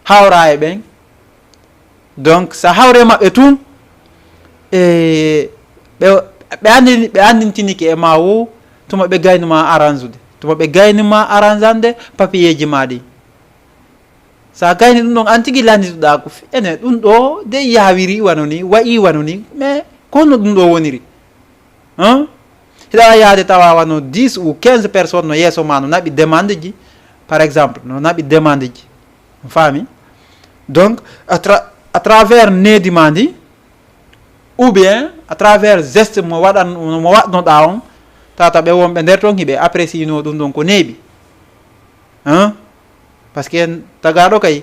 hawra e ɓen. Donc, sa hawre maɓɓe tun, e ɓe, ɓe anndini, ɓe anndintinike e ma wo, tuma ɓe gayni ma arrange ude, tuma ɓe gayni ma arrange ande papier ji ma ɗi. Sa gayni ɗum ɗon, an tigi lannituɗa ko fi-, ene ɗum ɗo de yawiri wano ni, wayi wano ni, mais ko no ɗum ɗo woniri? Hein? Hiɗa yaade tawa wano dix ou quinze personnes no yeeso ma no naɓi demande ji, par exemple, no naɓi demande ji. On faami? Donc, à tra-, à travers needi ma ndi, ou bien à travers geste mo waɗan, mo waɗnoɗa on, tata ɓe wonɓe nder ton hiɓe apprécier no ɗum ɗon ko neeɓi. Hein? Parce que tagaɗo kay,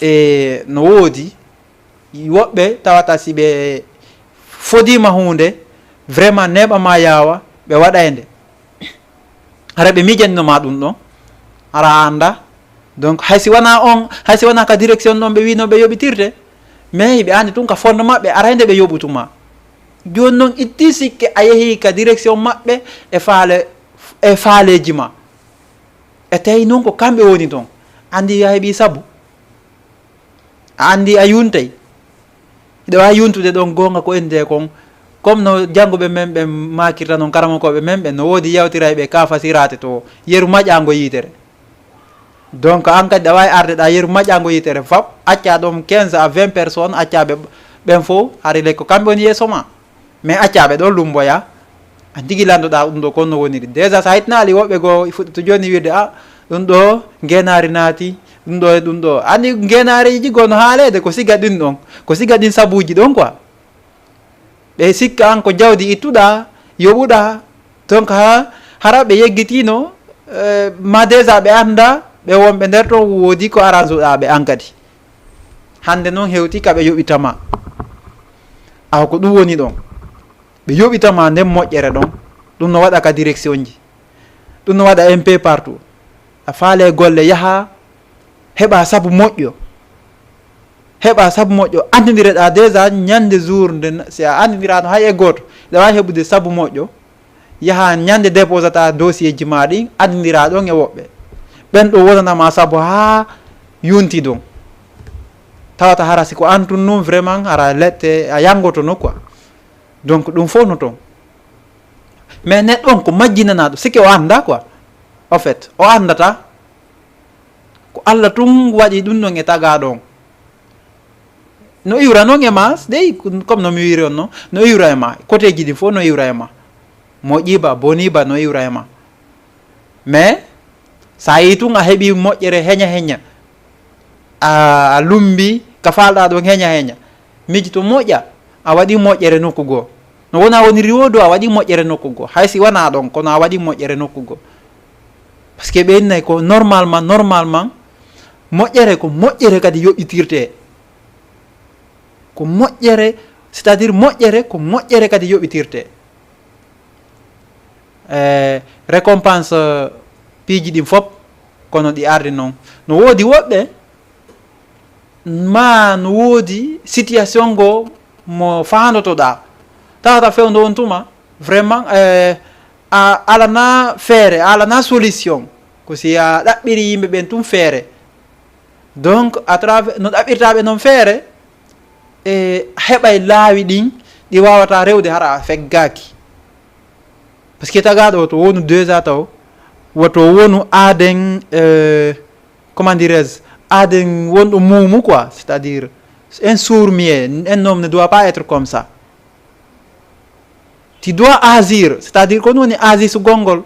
e no woodi woɓɓe tawata si ɓe fodima hunde, vraiment neeɓa ma yaawa, ɓe waɗa e nde. Hara ɓe miijanino ma ɗum ɗon, hara a annda. Donc, hay si wona on, hay si wona ka direction ɗon ɓe wino ɓe yoɓitirte, mais hiɓe anndi tun ka fondement ɓe aray nde ɓe yoɓutuma. Jooni non itti sikke a yehi ka direction maɓɓe e faale, e faaleeji ma. E tawi non ko kamɓe woni ton. Anndi a heɓi sabu. A anndi a yuntay. Hiɗa waawi yuntude ɗon goonga ko enndee kon. Comme no jannguɓe men ɓen maakirta non, karamokooɓe men ɓen, no woodi yawtirayɓe ka fasiraate to yeru maƴaango yiitere. Donc, an kadi ɗa waawi arde ɗa yeru maƴaango yiitere fap, acca ɗon quinze à vingt personnes, acca ɓe, ɓen fof, hari ley ko kamɓe woni yeeso ma. Mais accaɓe ɗo lumboya, a tigi landoɗa ɗum ɗo kon no woniri. Déjà, sa hitnaali woɓɓe goo fuɗɗoto jooni wiide, "A, ɗum ɗo ngeenaari naati, ɗum ɗo e ɗum ɗo." Anndi ngeenaareeji goo no haaleede, ko siga ɗin ɗon, ko siga ɗin sabuuji ɗon quoi. Ɓe sikka an ko jawdi ittuɗa, yoɓuɗa. Donc, ha, hara ɓe yeggitiino, eh, ma déjà ɓe annda, ɓe wonɓe nder ton woodi ko arrange-ɗa ɓe an kadi. Hannde noon hewti ka ɓe yoɓitama. Awa ko ɗum woni ɗon. Ɓe yoɓitama nden moƴƴere ɗon. Ɗum no waɗa ka direction ji. Ɗum no waɗa un peu partout. A faale golle yaha, heɓa sabu moƴƴo. Heɓa sabu moƴƴo. Anndindireɗa déjà ñande jour nde, si a anndindiraano hay e gooto, ɗa waawi heɓude sabu moƴƴo. Yaha ñande déposata dossier ji ma ɗin, anndindira ɗon e woɓɓe. Ɓen ɗo wonanama sabu haa yonti ɗon. Tawata hara si ko an tun nun vraiment hara lette a yangotono quoi. Donc ɗum fof no ton. Mais neɗɗo on ko majjinanaɗo, sikke o annda quoi. En fait, o anndata. Ko Allah tun waɗi ɗum ɗon e tagaaɗo on. No iwra noon e ma, dey, comme no mi wiiri on no, no iwra e ma. Côté ji ɗin fof no iwra e ma. Moƴƴi ba, boni ba, no iwra e ma. Mais, sa yii tun a heɓi moƴƴere heña heña. A, a lumbi, ka faalɗa ɗon heña heña. Miiji to moƴƴa, a waɗi moƴƴere nokku goo. No wona woni riwodo a waɗi moƴƴere nokku goo. Hay si wona ɗon, kono a waɗi moƴƴere nokku goo. Parce que ɓe innay ko normalement, normalement, moƴƴere ko moƴƴere kadi yoɓitirte. Ko moƴƴere, c'est-à-dire moƴƴere ko moƴƴere kadi yoɓitirte. Eh, récompense, eh, piiji ɗin fof, kono ɗi ardi noon. No woodi woɓɓe, ma no woodi situation goo mo faandotoɗa. Tawata fewndo on tuma, vraiment, eh, a alana feere, a alana solution. Ko si a ɗaɓɓiri yimɓe ɓen tun feere. Donc, à travers, no ɗaɓɓirtaɓe noon feere, e heɓay laawi ɗin ɗi wawata rewde hara a feggaaki. Parce que tagaaɗo o to wonu déjà taw, woto wonu aaden, euh, comment dirais-je, aaden wonɗo muumu quoi, c'est-à-dire un sourd-muet, un homme ne doit pas être comme ça. Tu dois agir, c'est-à-dire ko ɗum woni agir sugol ngol,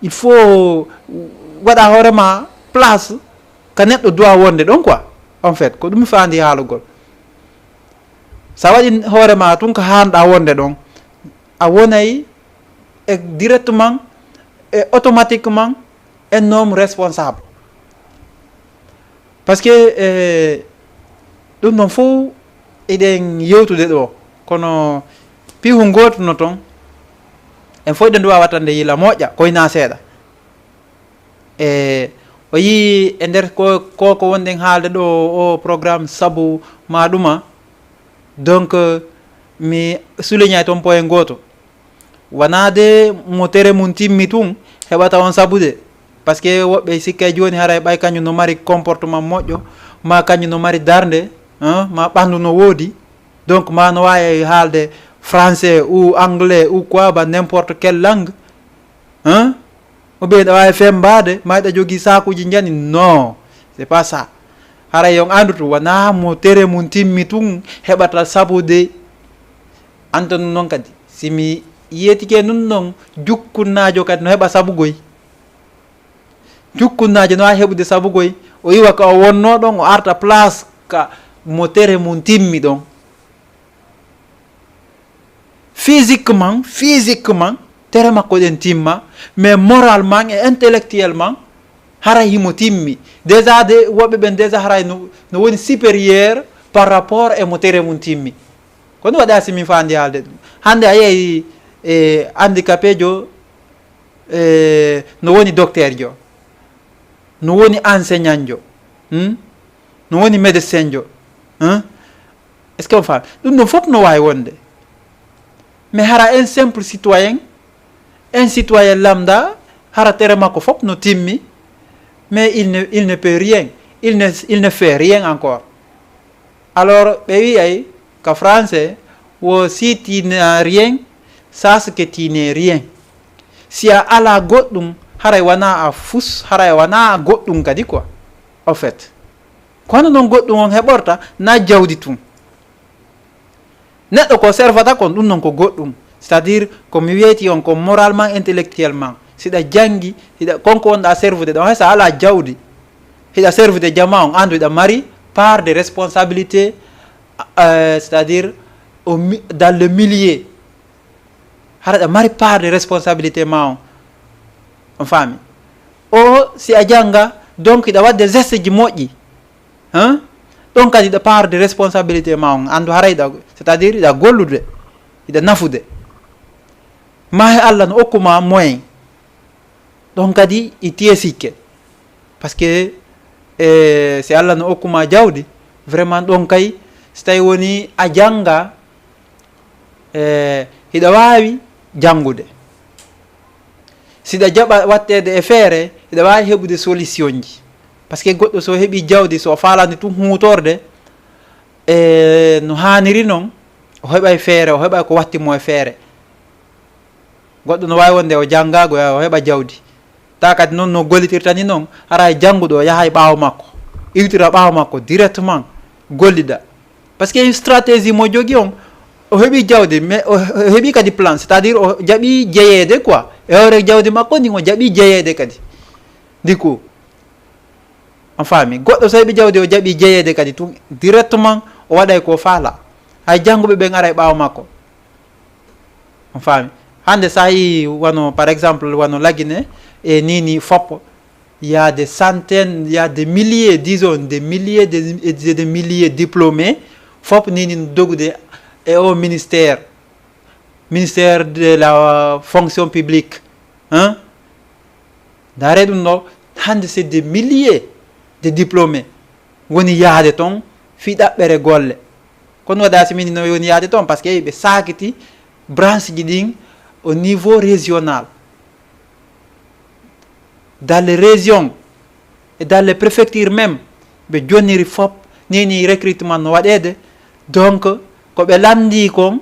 il faut waɗa hoore ma place ka neɗɗo doit wonde ɗon quoi. En fait, ko ɗum faandi haalugol. Sa waɗi hoore ma tun ka haanɗa wonde ɗon, a wonay e directement e automatiquement un homme responsable. Parce que, eh, ɗum ɗon fof eɗen yewtude ɗo, kono piihu gootu no toon, en fof eɗen ɗum wawa wattande yila moƴƴa, ko wona seeɗa. E o yii e nder ko, ko, ko wonɗen haalde ɗo, o programme sabu ma ɗuma. Donc, mi soulignay toon point gooto. Wonaa de mo tere mum timmi tun heɓata on sabude. Parce que woɓɓe sikkay jooni haray ɓay kañum no mari comportement moƴƴo, ma kañum no mari darnde, hein, ma ɓanndu no woodi. Donc, ma no waawi haalde français ou anglais ou quoi, ba n'importe quelle langue. Hein? Ou bien ɗa waawi fembaade, ma ɗa jogii saakuuji njani? Non, c'est pas ça. Haray on anndutu, wonaa mo tere mum timmi tun heɓata sabude. Anton noon kadi, si mi yeetike nun noon, jukkunnaajo kadi no heɓa sabugoy. Jukkunnaajo no waawi heɓude sabugoy, o iwa ka o wonnoo ɗon, o arta place ka mo tere mum timmi ɗon. Physiquement, physiquement, tere makko ɗen timma, mais moralement et intellectuellement, haray himo timmi. Déjà, de, woɓɓe ɓen déjà haray no, no woni supérieur par rapport e mo tere mum timmi. Ko ɗum waɗi si min faandi haalde ɗum. Hannde a yiyay, e, handicapéjo, e, no woni docteurjo, no woni enseignantjo, hmm? No woni médecinjo, hmm? Est-ce que on faami? Ɗum ɗon fof no waawi wonde. Mais hara un simple citoyen, un citoyen lambda, hara tere makko fof no timmi, mais il ne, il ne peut rien, il ne, il ne fait rien encore. Alors, ɓe wi'ay ka français, wo si tu n'as rien, sache que tu n'es rien. Si a alaa goɗɗum, haray wonaa a fus, haray wonaa a goɗɗum kadi quoi, au fait. Kono noon goɗɗum on heɓorta, na jawdi tun. Neɗɗo ko servata kon, ɗum noon ko goɗɗum. C'est-à-dire, ko mi weyti on ko moralement, intellectuellement. Si hiɗa janngi, hiɗa, kon ko wonɗa servude ɗon, hay so a alaa jawdi, hiɗa servude jamaa on, anndu hiɗa mari part de responsabilité, euh, c'est-à-dire, au mi-, dans le milieu. Hara hiɗa mari part de responsabilité ma on. On faami? O, si a jannga, donc hiɗa waɗde geste ji moƴƴi. Hein? Ɗon kadi hiɗa part de responsabilité ma on. Anndu hara hiɗa, c'est-à-dire hiɗa gollude, hiɗa nafude. Ma he Allah no okkuma moyen. Ɗon kadi i tiye sikke. Parce que, eh, si Allah no okkuma jawdi, vraiment ɗon kay, si tawi woni a jannga, eh, hiɗa waawi janngude. Si hiɗa jaɓa watteede e feere, hiɗa waawi heɓude solution ji. Parce que goɗɗo so heɓi jawdi, so o faalani tun huutorde, e no haaniri non, o heɓay feere, o heɓay ko watti mo e feere. Goɗɗo no waawi wonde o janngaa, o heɓa jawdi. Ta kadi non no gollitirta ni non, haray jannguɗo o yahay ɓaawo makko, iwtira ɓaawo makko directement, gollida. Parce que stratégie mo jogi on, o heɓi jawdi, mais o, o heɓi kadi plan, c'est-à-dire o jaɓi jeyeede quoi. E hoore jawdi makko ndin, o jaɓi jeyeede kadi. Ndi ko, on faami, goɗɗo so heɓi jawdi, o jaɓi jeyeede kadi tun, directement o waɗay ko faala. Hay jannguɓe ɓen aray ɓaawo makko. On faami? Hannde so a yii wano, par exemple, wano Lagine e ni ni fop, il y a des centaines, il y a des milliers, disons, des milliers de, et des milliers diplômés, fop ni ni dogude e o ministère, ministère de la fonction publique. Hein? Ndaare ɗum ɗo, hannde c'est des milliers de diplômés woni yahde ton fii ɗaɓɓere golle. Kono waɗa si min no woni yahde ton, parce que ɓe saakiti branche ji ɗin au niveau régional. Dans les régions et dans les préfectures même, ɓe jonniri fop, nini recrutement no waɗeede. Donc, ko ɓe lanndi kon,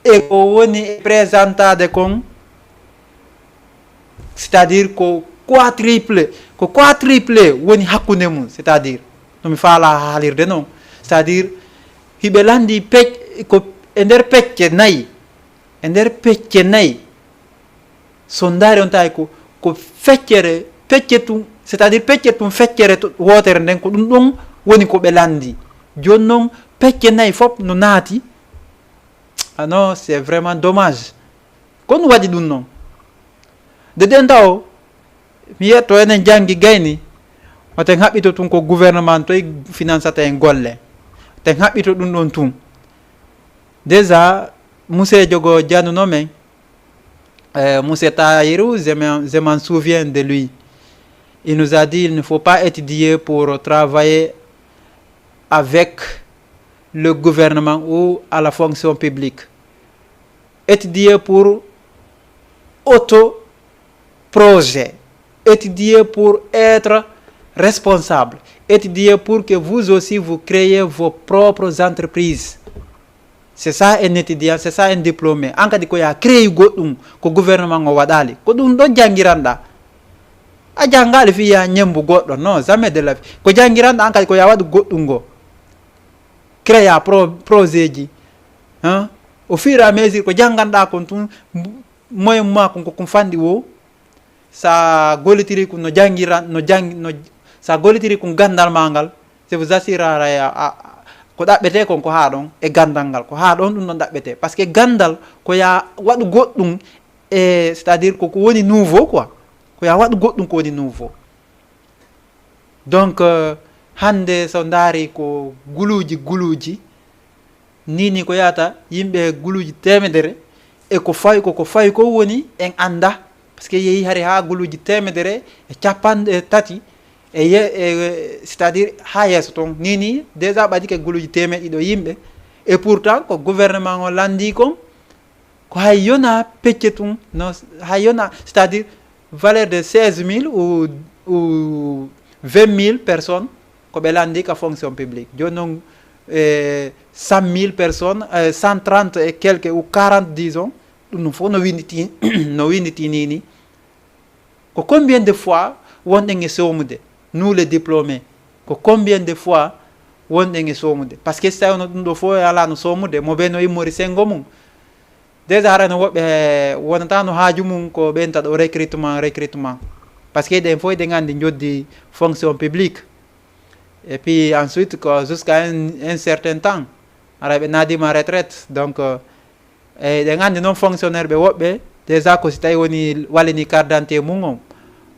e ko woni e présentade kon, c'est-à-dire ko quadruple, ko quadruple woni hakkunde mum, c'est-à-dire, no mi faala haalirde non, c'est-à-dire, hiɓe lanndi pec-, ko e nder pecce nayi, e nder pecce nayi, so ndaari on tawi ko, ko feccere, pecce tun, c'est-à-dire pecce tun feccere to, wootere nden, ko ɗum ɗon woni ko ɓe lanndi. Jooni non, pecce nayi fof no naati. Ah non, c'est vraiment dommage. Ko ɗum waɗi ɗum non. De den taw, mi yetto enen janngi gayni, oten haɓɓito tun ko gouvernement toy finansata en golle. Oten haɓɓito ɗum ɗon tun. Déjà, monsieur Jogo jannuno men, euh, monsieur Tahirou, je me, je m'en souviens de lui. Il nous a dit, il ne faut pas étudier pour travailler avec le gouvernement ou à la fonction publique. Étudier pour auto-projet. Étudier pour être responsable. Étudier pour que vous aussi vous créez vos propres entreprises. C'est ça un étudiant, c'est ça un diplômé. An kadi ko ya créé goɗɗum ko gouvernement o waɗali. Ko ɗum ɗo janngiranɗa. A janngaali fii ya ñemmbu goɗɗo. Non, jamais de la vie. Ko janngiranɗa an kadi ko ya waɗu goɗɗum ngo. Créa pro-, projet ji. Hein? Au fur et à mesure ko jannganɗa kon tun, moyen ma kon ko kon fanɗi wo. Sa gollitiri ko no janngiran, no janngi, no, sa gollitiri ko ganndal ma ngal, je vous assure, a, a, a, ko ɗaɓɓete kon ko haa ɗon e ganndal ngal, ko haa ɗon ɗum ɗon ɗaɓɓete. Parce que ganndal ko ya waɗu goɗɗum, e, c'est-à-dire ko, ko woni nouveau quoi. Ko ya waɗu goɗɗum ko woni nouveau. Donc, euh, hannde so ndaari ko guluuji, guluuji, ni ni ko yahata yimɓe guluuji teemedere, e ko fawi ko, ko fawi ko woni en annda, parce que yehi hari haa guluuji teemedere e capanɗe tati, e ye-, e, c'est-à-dire haa yeeso toon, ni ni déjà ɓadike guluuji teemeɗe ɗiɗo yimɓe, et pourtant ko gouvernement o lanndii kon, ko hay yona pecce tun, no, hay yona, c'est-à-dire valeur de seize mille ou, ou vingt mille personnes ko ɓe lanndii ka fonction publique. Jooni noon, eh, cent mille personnes, eh, cent trente et quelques ou quarante, disons, ɗum ɗum fof no winnditi, no winnditi ni ni. Ko combien de fois wonɗen e soomude, nous les diplômés? Ko combien de fois wonɗen e soomude? Parce que si tawi no ɗum ɗo fof e alaa no soomude, mo ɓe no immori senngo mum. Déjà, haray no woɓɓe wonata no haaju mum ko ɓen taɗo recrutement, recrutement. Parce que ɗen fof ɗen anndi njoddi fonction publique. Et puis ensuite, ko jusqu'à un, un certain temps, haray ɓe naadima retraite. Donc, euh, e ɗen anndi noon fonctionnaire ɓe woɓɓe, déjà ko si tawi woni wallini carte d'identité mum on,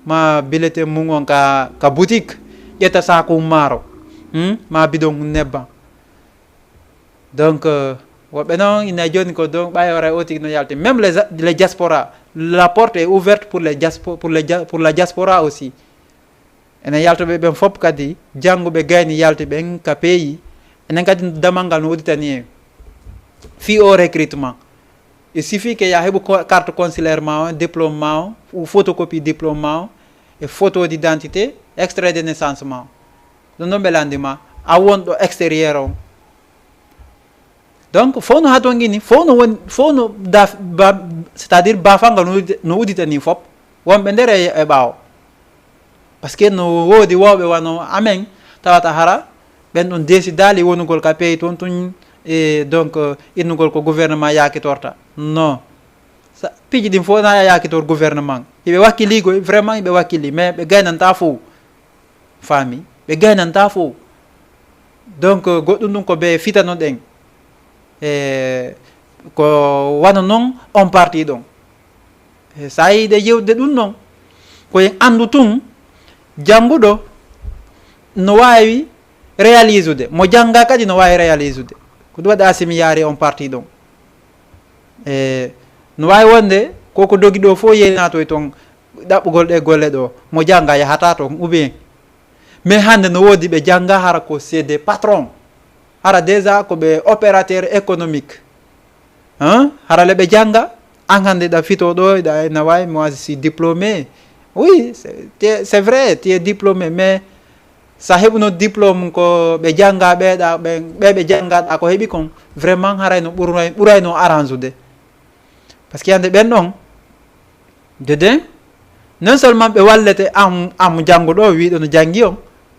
ma bulletin mum on ka, ka boutique, ƴetta saaku maaro, hmm? Ma bidon nebbam. Donc, euh, woɓɓe noon ina jooni ko donc ɓay ora o tigi no yalti. Même les, les diaspora, la porte est ouverte pour les diaspo-, pour les dia-, pour la diaspora aussi. Ene yaltoɓe ɓen fof kadi, jannguɓe gayni yalti ɓen ka pays. Enen kadi damal ngal no udditani en. Fii o recrutement. Il suffit que ya heɓu co-, carte consulaire ma o, diplôme ma o, ou photocopie diplôme ma o, e photo d'identité, extrait de naissance ma o. Ɗum ɗon ɓe lanndima, a wonɗo extérieur on. Donc, fof no hatonngini, fof no woni, fof no daf-, ba-, c'est-à-dire bafal ngal no uddi-, no udditani fof. Wonɓe nder e, e ɓaawo. Parce que no woodi wowɓe wano amen, tawata hara, ɓen ɗon décidaali wonugol ka pays toon tun, e donc, euh, innugol ko gouvernement yaakitorta. Non. Sa, piiji ɗin fof na yaakitor gouvernement. Hiɓe wakkili koy, vraiment hiɓe wakkili, mais ɓe gaynanta fof. Faami? Ɓe gaynanta fof. Donc, goɗɗum ɗum ko ɓe fitano ɗen. E, ko wano noon on parti ɗon. E, sa yiide yewde ɗum noon, ko en anndu tun, jannguɗo no waawi réaliser ude, mo jannga kadi no waawi réaliser ude. Ko ɗum waɗi Asimi yaari on parti ɗon. E, no waawi wonde, ko ko dogi ɗo fof yeynatoy toon, ɗaɓɓugol ɗe golle ɗo, mo jannga yahata toon, ou bien. Mais hannde no woodi ɓe jannga hara ko c'est des patrons. Hara déjà ko ɓe opérateur économique. Hein? Hara le ɓe jannga, an hannde ɗa fito ɗo, ɗa ena waawi, moi je suis diplômé. Oui, c'est, t'es, c'est vrai, tu es diplômé, mais sa heɓuno diplôme ko ɓe jannga ɓe ɗa, ɓe, ɓe, ɓe jannga ɗa ko heɓi kon, vraiment haray no ɓuray, ɓurayno arrange ude. Parce que hannde ɓen ɗon, dede, non seulement ɓe wallete am, am jannguɗo, wiiɗo no janngi on,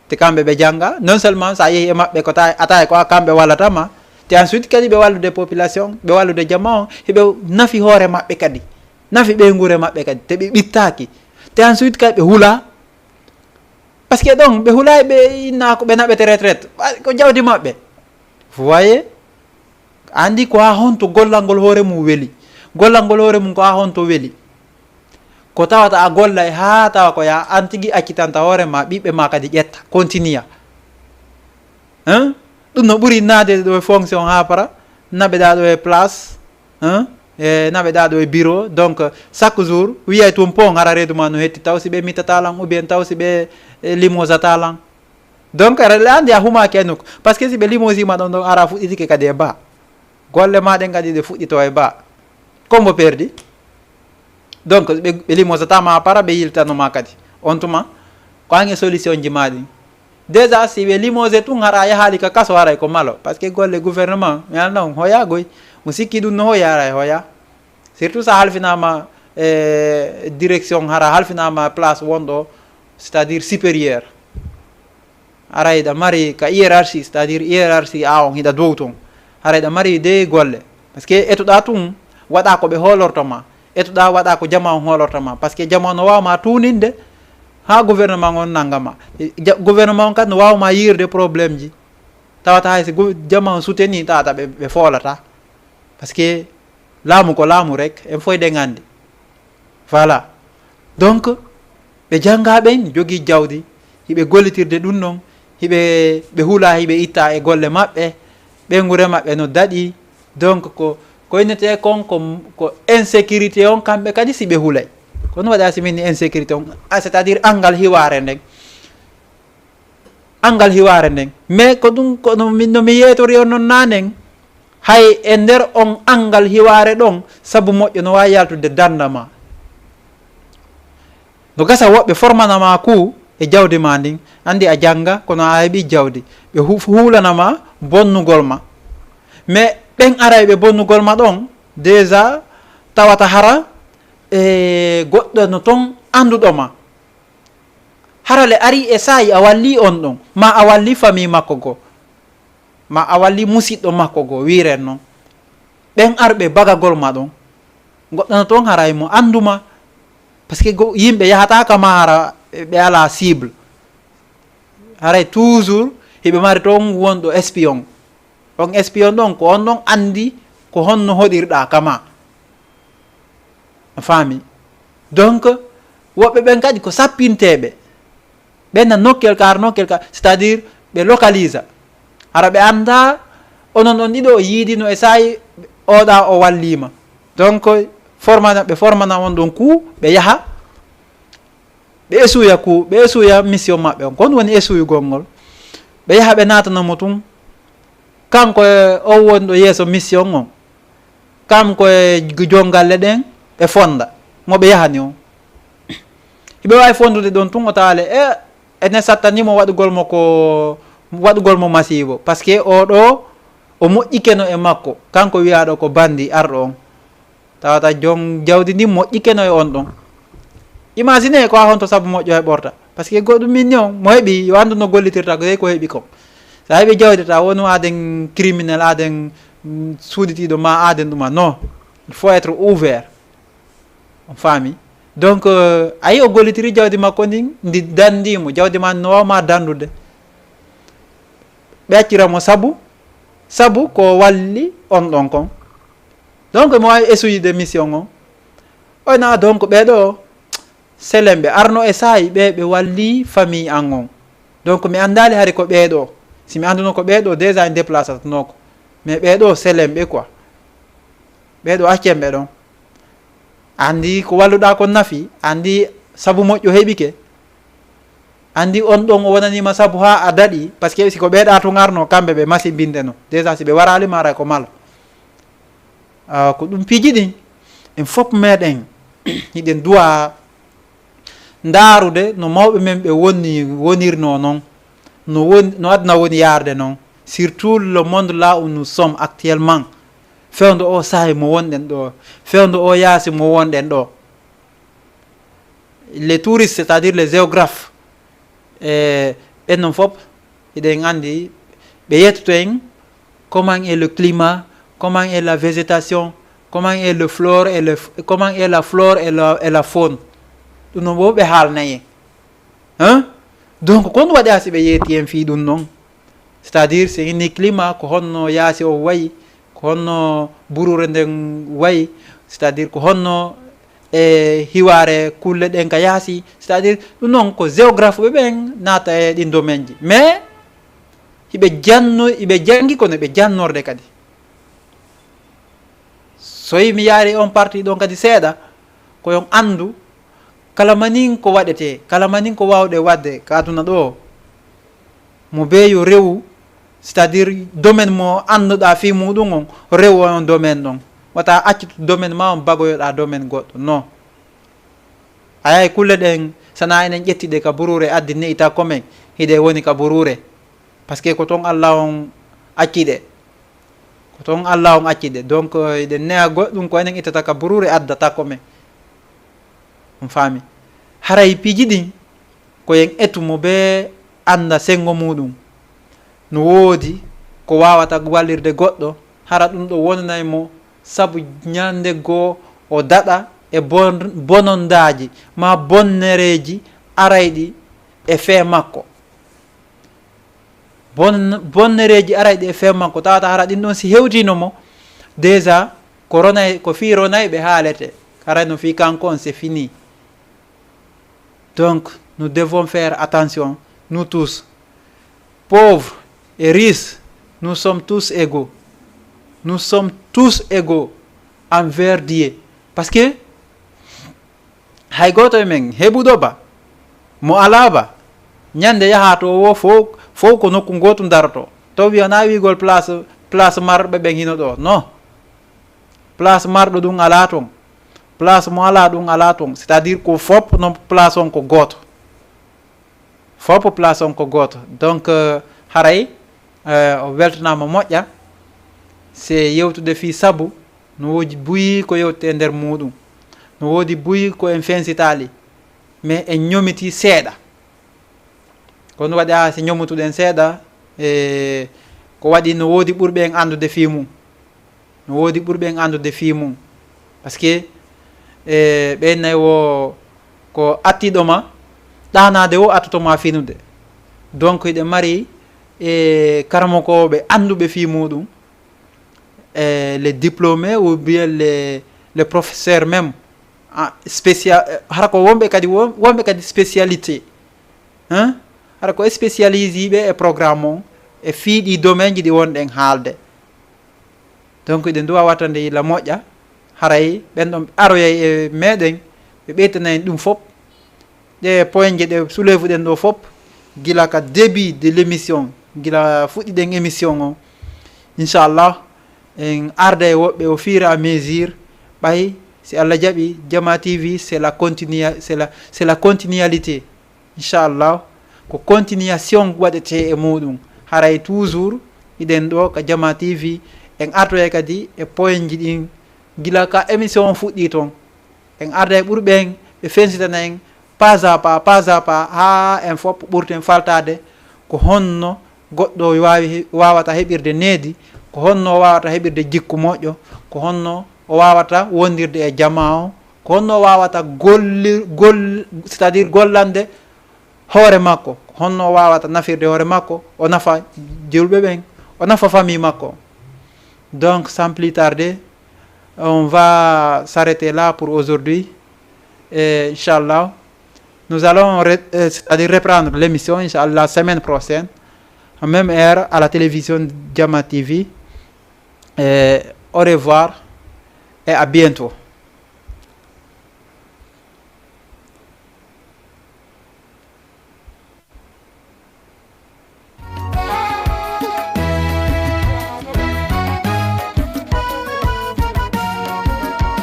te kamɓe ɓe jannga, non seulement sa yehi e maɓɓe ko ta, a tawa ko kamɓe wallata ma, te ensuite kadi ɓe wallude population, ɓe wallude jama on, hiɓe nafi hoore maɓɓe kadi, nafi ɓeynguure maɓɓe kadi, te ɓe ɓittaaki, te ensuite kadi ɓe hula, parce que ɗon ɓe hulaay ɓe inna ko ɓe naɓete retraite, ko jawdi maɓɓe. Vous voyez? Anndi ko haa honto gollal ngol hoore mum weli. Gollal ngol hoore mum ko haa honto weli. Ko tawata a gollay haa tawa ko ya an tigi accitanta hoore ma, ɓiɓɓe ma kadi ƴetta, continua. Hein? Ɗum no ɓuri naade ɗo e fonction haa para, naɓeɗaa ɗo e place, hein? E naɓeɗaa ɗo e bureau. Donc, chaque jour, wiyay tun pon hara reedu ma no hetti, taw si ɓe mittata lan, ou bien taw si ɓe, e, limosata lan. Donc, aɗa anndi a humaaki e nokku. Parce que si ɓe limosii ma ɗon, ɗon ara fuɗɗitike kadi e baa. Golle ma ɗen kadi ɗe fuɗɗito e baa. Kombo perdi. Donc, ɓe, ɓe limosata ma para, ɓe yiltano ma kadi. On tuma, ko an e solution ji ma ɗin. Déjà, si ɓe limose tun, hara a yahaali ka kaso, haray ko malo. Parce que golle gouvernement, mi anna on hoya goy. Mo sikki ɗum no hoya, haray hoya. Surtout sa halfinaama, e, direction, hara halfinaama place wonɗo, c'est-à-dire supérieur. Haray ɗa mari ka hiérarchie, c'est-à-dire hiérarchie a on hiɗa dow ton. Haray ɗa mari de golle. Parce que etuɗa tun, waɗa ko ɓe hoolorto ma. Etuɗa waɗa ko jama on hoolorto ma. Parce que jama on no waawa ma tuuninde, haa gouvernement on nanga ma. E, ja-, gouvernement on kadi no waawa ma yiirde problème ji. Tawata hay si gou-, jama on soutenir, tawata ɓe, ɓe foolata. Parce que laamu ko laamu rek, en fof eɗen anndi. Voilà. Donc, ɓe jannga ɓen jogii jawdi, hiɓe gollitirde ɗum noon, hiɓe, ɓe hula, hiɓe itta e golle maɓɓe, ɓeynguure maɓɓe no daɗi. Donc, ko, ko innetee kon, ko, ko insécurité on, kamɓe kadi si ɓe hulay. Ko ɗum waɗa si min insécurité on, ah, c'est-à-dire anngal hiwaare nden. Anngal hiwaare nden. Mais ko ɗum, ko no mi, no mi yeetori on noon naanen, hay e nder on anngal hiwaare ɗon, sabu moƴƴo no waawi yaltude dannda ma. No gasa woɓɓe formana ma ku e jawdi ma ndin, anndi a jannga, kono a heɓi jawdi. Ɓe hu-, huulana ma bonnugol ma. Mais ɓen aray ɓe bonnugol ma ɗon, déjà tawata hara, e, goɗɗo no ton annduɗo ma. Hara le ari e saa'i a walli on ɗon, ma a walli famille makko goo, ma a walli musiɗɗo makko goo, wiiren non. Ɓen arɓe bagagol ma ɗon, Goɗɗo no toon haray mo annduma. Parce que go- yimɓe yahata kama hara ɓe ala cible. Haray toujours hiɓe mari toon wonɗo espion. On espion ɗon ko on ɗon anndi ko honno hoɗirɗa kama. A faami? Donc woɓɓe ɓen kadi ko sappinteeɓe. Ɓen na nokkel kar nokkel kar, c'est-à-dire ɓe localisa. Hara ɓe annda onon on ɗiɗo o yiidino e saa'i oɗa o walliima. Donc formana ɓe formana on ɗon ku ɓe yaha ɓe esuya ku ɓe esuya mission maɓɓe on, ko on woni esuyugol ngol. Ɓe yaha ɓe naatana mo tun. Kanko e o wonɗo yeeso mission on, kanko e jongalle ɗen ɓe fonda mo ɓe yahani on. Hiɓe wawi fondude ɗon tun o tawale e ene sattanimo waɗugol mo ko waɗugol mo masiibo, parce que oɗo o moƴƴikeno e makko, kanko wiyaɗo ko bandi arɗo on. Tawata jon jawdi ndin moƴƴikeno e on ɗon. Imagine ko a honto sabu moƴƴo heɓorta, parce que goɗɗum min ni on mo heɓi yo anndu no gollitirta ko ko heɓi kon. Sa heɓi jawdi ta wonu aden criminel, aden suuɗitiiɗo ma aden ɗuma. Non, il faut être ouvert. On faami? Donc ayi o gollitiri jawdi makko ndin ndi dandimo jawdi ma no wawma dandude. Ɓe accira mo sabu sabu ko walli on ɗon kon. Donc mo wawi esuyude mission on. Oyna donc ɓeɗo selemɓe arno e saayi ɓe ɓe walli famille an on. Donc mi andali hari ko ɓeɗo. Si mi anduno ko ɓeɗo déjà en déplace atanoko. Mais ɓeɗo selemɓe quoi. Ɓeɗo accemɓe ɗon. Andi ko walluɗa kon nafi, andi sabu moƴƴo heɓike. Andi on ɗon o wonanima sabu ha a daɗi, parce que si ko ɓeɗa tun arno kamɓe ɓe masimbindeno. Déjà si ɓe warali mara ko malo. Ah, ko ɗum piiji ɗin en fof meɗen hiɗen duwa ndarude no mawɓe men ɓe woni wonirno non, no woni no aduna woni yarde non, surtout le monde là où nous sommes actuellement. Fewndo o saahi mo wonɗen ɗo, fewndo o yaasi mo wonɗen ɗo. Les touristes, c'est-à-dire les géographes, e ɓen non fof hiɗen andi ɓe yettoto en comment est le climat, comment est la végétation, comment est le flore et le comment est la flore et la, et la faune. Ɗum non fof ɓe haalnay en. Hein? Donc kon waɗi ha si ɓe yeeti en fii ɗum non? C'est-à-dire si en inni climat ko honno yaasi o wayi, ko honno burure nden wayi, c'est-à-dire ko honno e hiware kulle ɗen ka yaasi, c'est-à-dire ɗum non ko géographe ɓe ɓen naata e ɗin domaine ji. Mais hiɓe janno hiɓe jangi kono ɓe jannorde kadi. So yi mi yaari on parti ɗon kadi seeɗa, ko yon anndu kala manin ko waɗetee, kala manin ko waawɗe waɗde ka aduna ɗoo, mo bee yo rewu, c'est-à-dire domaine mo annduɗaa fii muuɗum on, rewu on domaine ɗon. Wata accitu domaine maa on bagoyoɗaa domaine goɗɗo, non. A yahay kulle ɗen, sana enen ƴetti ɗe ka buruure addi ne'i takko men, hiɗe woni ka buruure. Parce que ko ton Allah on acci ɗe. Ko ton Allah on acci ɗe. Donc, eh, eɗen neha goɗɗum ko enen ittata ka buruure adda takko men. On faami? Haray piiji ɗin ko en etu mo bee annda senngo muuɗum. No woodi ko waawata wallirde goɗɗo, hara ɗum ɗo wonanay mo sabu ñande goo o daɗa e bon-, bonondaaji maa bonnereeji arayɗi e fee makko. Bon-, bonnereeji arayɗi e fee makko, tawata hara ɗin ɗon si hewtiino mo, déjà ko ronay-, ko fii ronayɓe haalete, haray no fii kanko on c'est fini. Donc, nous devons faire attention, nous tous, pauvres et riches, nous sommes tous égaux. Nous sommes tous égaux envers Dieu. Parce que hay gooto e men heɓuɗo ba, mo alaa ba, ñande yaha to wo fow, fow ko nokku ngootu daroto. To wiya na wiigol place, place marɓe ɓen hino ɗo. Non. Place marɗo ɗum alaa ton. Place mo alaa ɗum alaa ton. C'est-à-dire ko fop non place on ko gooto. Fop place on ko gooto. Donc, euh, haray, euh, o weltanaama moƴƴa. Se yewtude fii sabu, no woodi buy ko yewtete e nder muuɗum. No woodi buy ko en fensitaali. Mais en ñomiti seeɗa. Ko ɗum waɗi haa si ñomutuɗen seeɗa, e ko waɗi no woodi ɓurɓe en anndude fii mum. No woodi ɓurɓe en anndude fii mum. Parce que E ɓe nayi wo ko attiɗo ma ɗaanaade wo attoto ma finude. Donc hiɗen mari e karamokooɓe annduɓe fii muuɗum, e les diplômés ou bien les, les professeurs même, ah, spécial, hara ko wonɓe kadi, won-, wonɓe kadi spécialité, hein? Hara ko spécialisé ɓe e programme on, e fii ɗi domaine ji ɗi wonɗen haalde. Donc hiɗen duwa wattande yila moƴƴa, haray ɓen ɗon aroyay e meɗen, ɓe ɓeytana en ɗum fop. Ɗe point je ɗe soulève ɗen ɗo fop, gila ka début de l'émission, gila fuɗɗiɗen émission o, inchallah, en arda e woɓɓe au fur et à mesure, ɓay si Allah jaɓi, Jama T V, c'est la continua-, c'est la, c'est la continualité. Inchallah, ko continuation waɗetee e muuɗum. Haray toujours hiɗen ɗo ka Jama T V, en artoyay kadi e point ji ɗin, gila ka émission on fuɗɗi ton. En arda e ɓurɓe en, ɓe fensitana en pas à pas, pas à pas, haa en fop ɓurten faltaade ko honno goɗɗo waawi he-, waawata heɓirde needi, ko honno o waawata heɓirde jikku moƴƴo, ko honno o waawata wondirde e jamaa o, ko honno o waawata golli-, gol-, c'est-à-dire gollande hoore makko, ko honno o waawata nafirde hoore makko, o nafa julɓe ɓen, o nafa famille makko. Donc, sans plus tarder, on va s'arrêter là pour aujourd'hui. Et Inch'Allah, nous allons re-, euh, c'est-à-dire reprendre l'émission, Inch'Allah, la semaine prochaine, à même heure, à la télévision Jama T V. Et au revoir et à bientôt.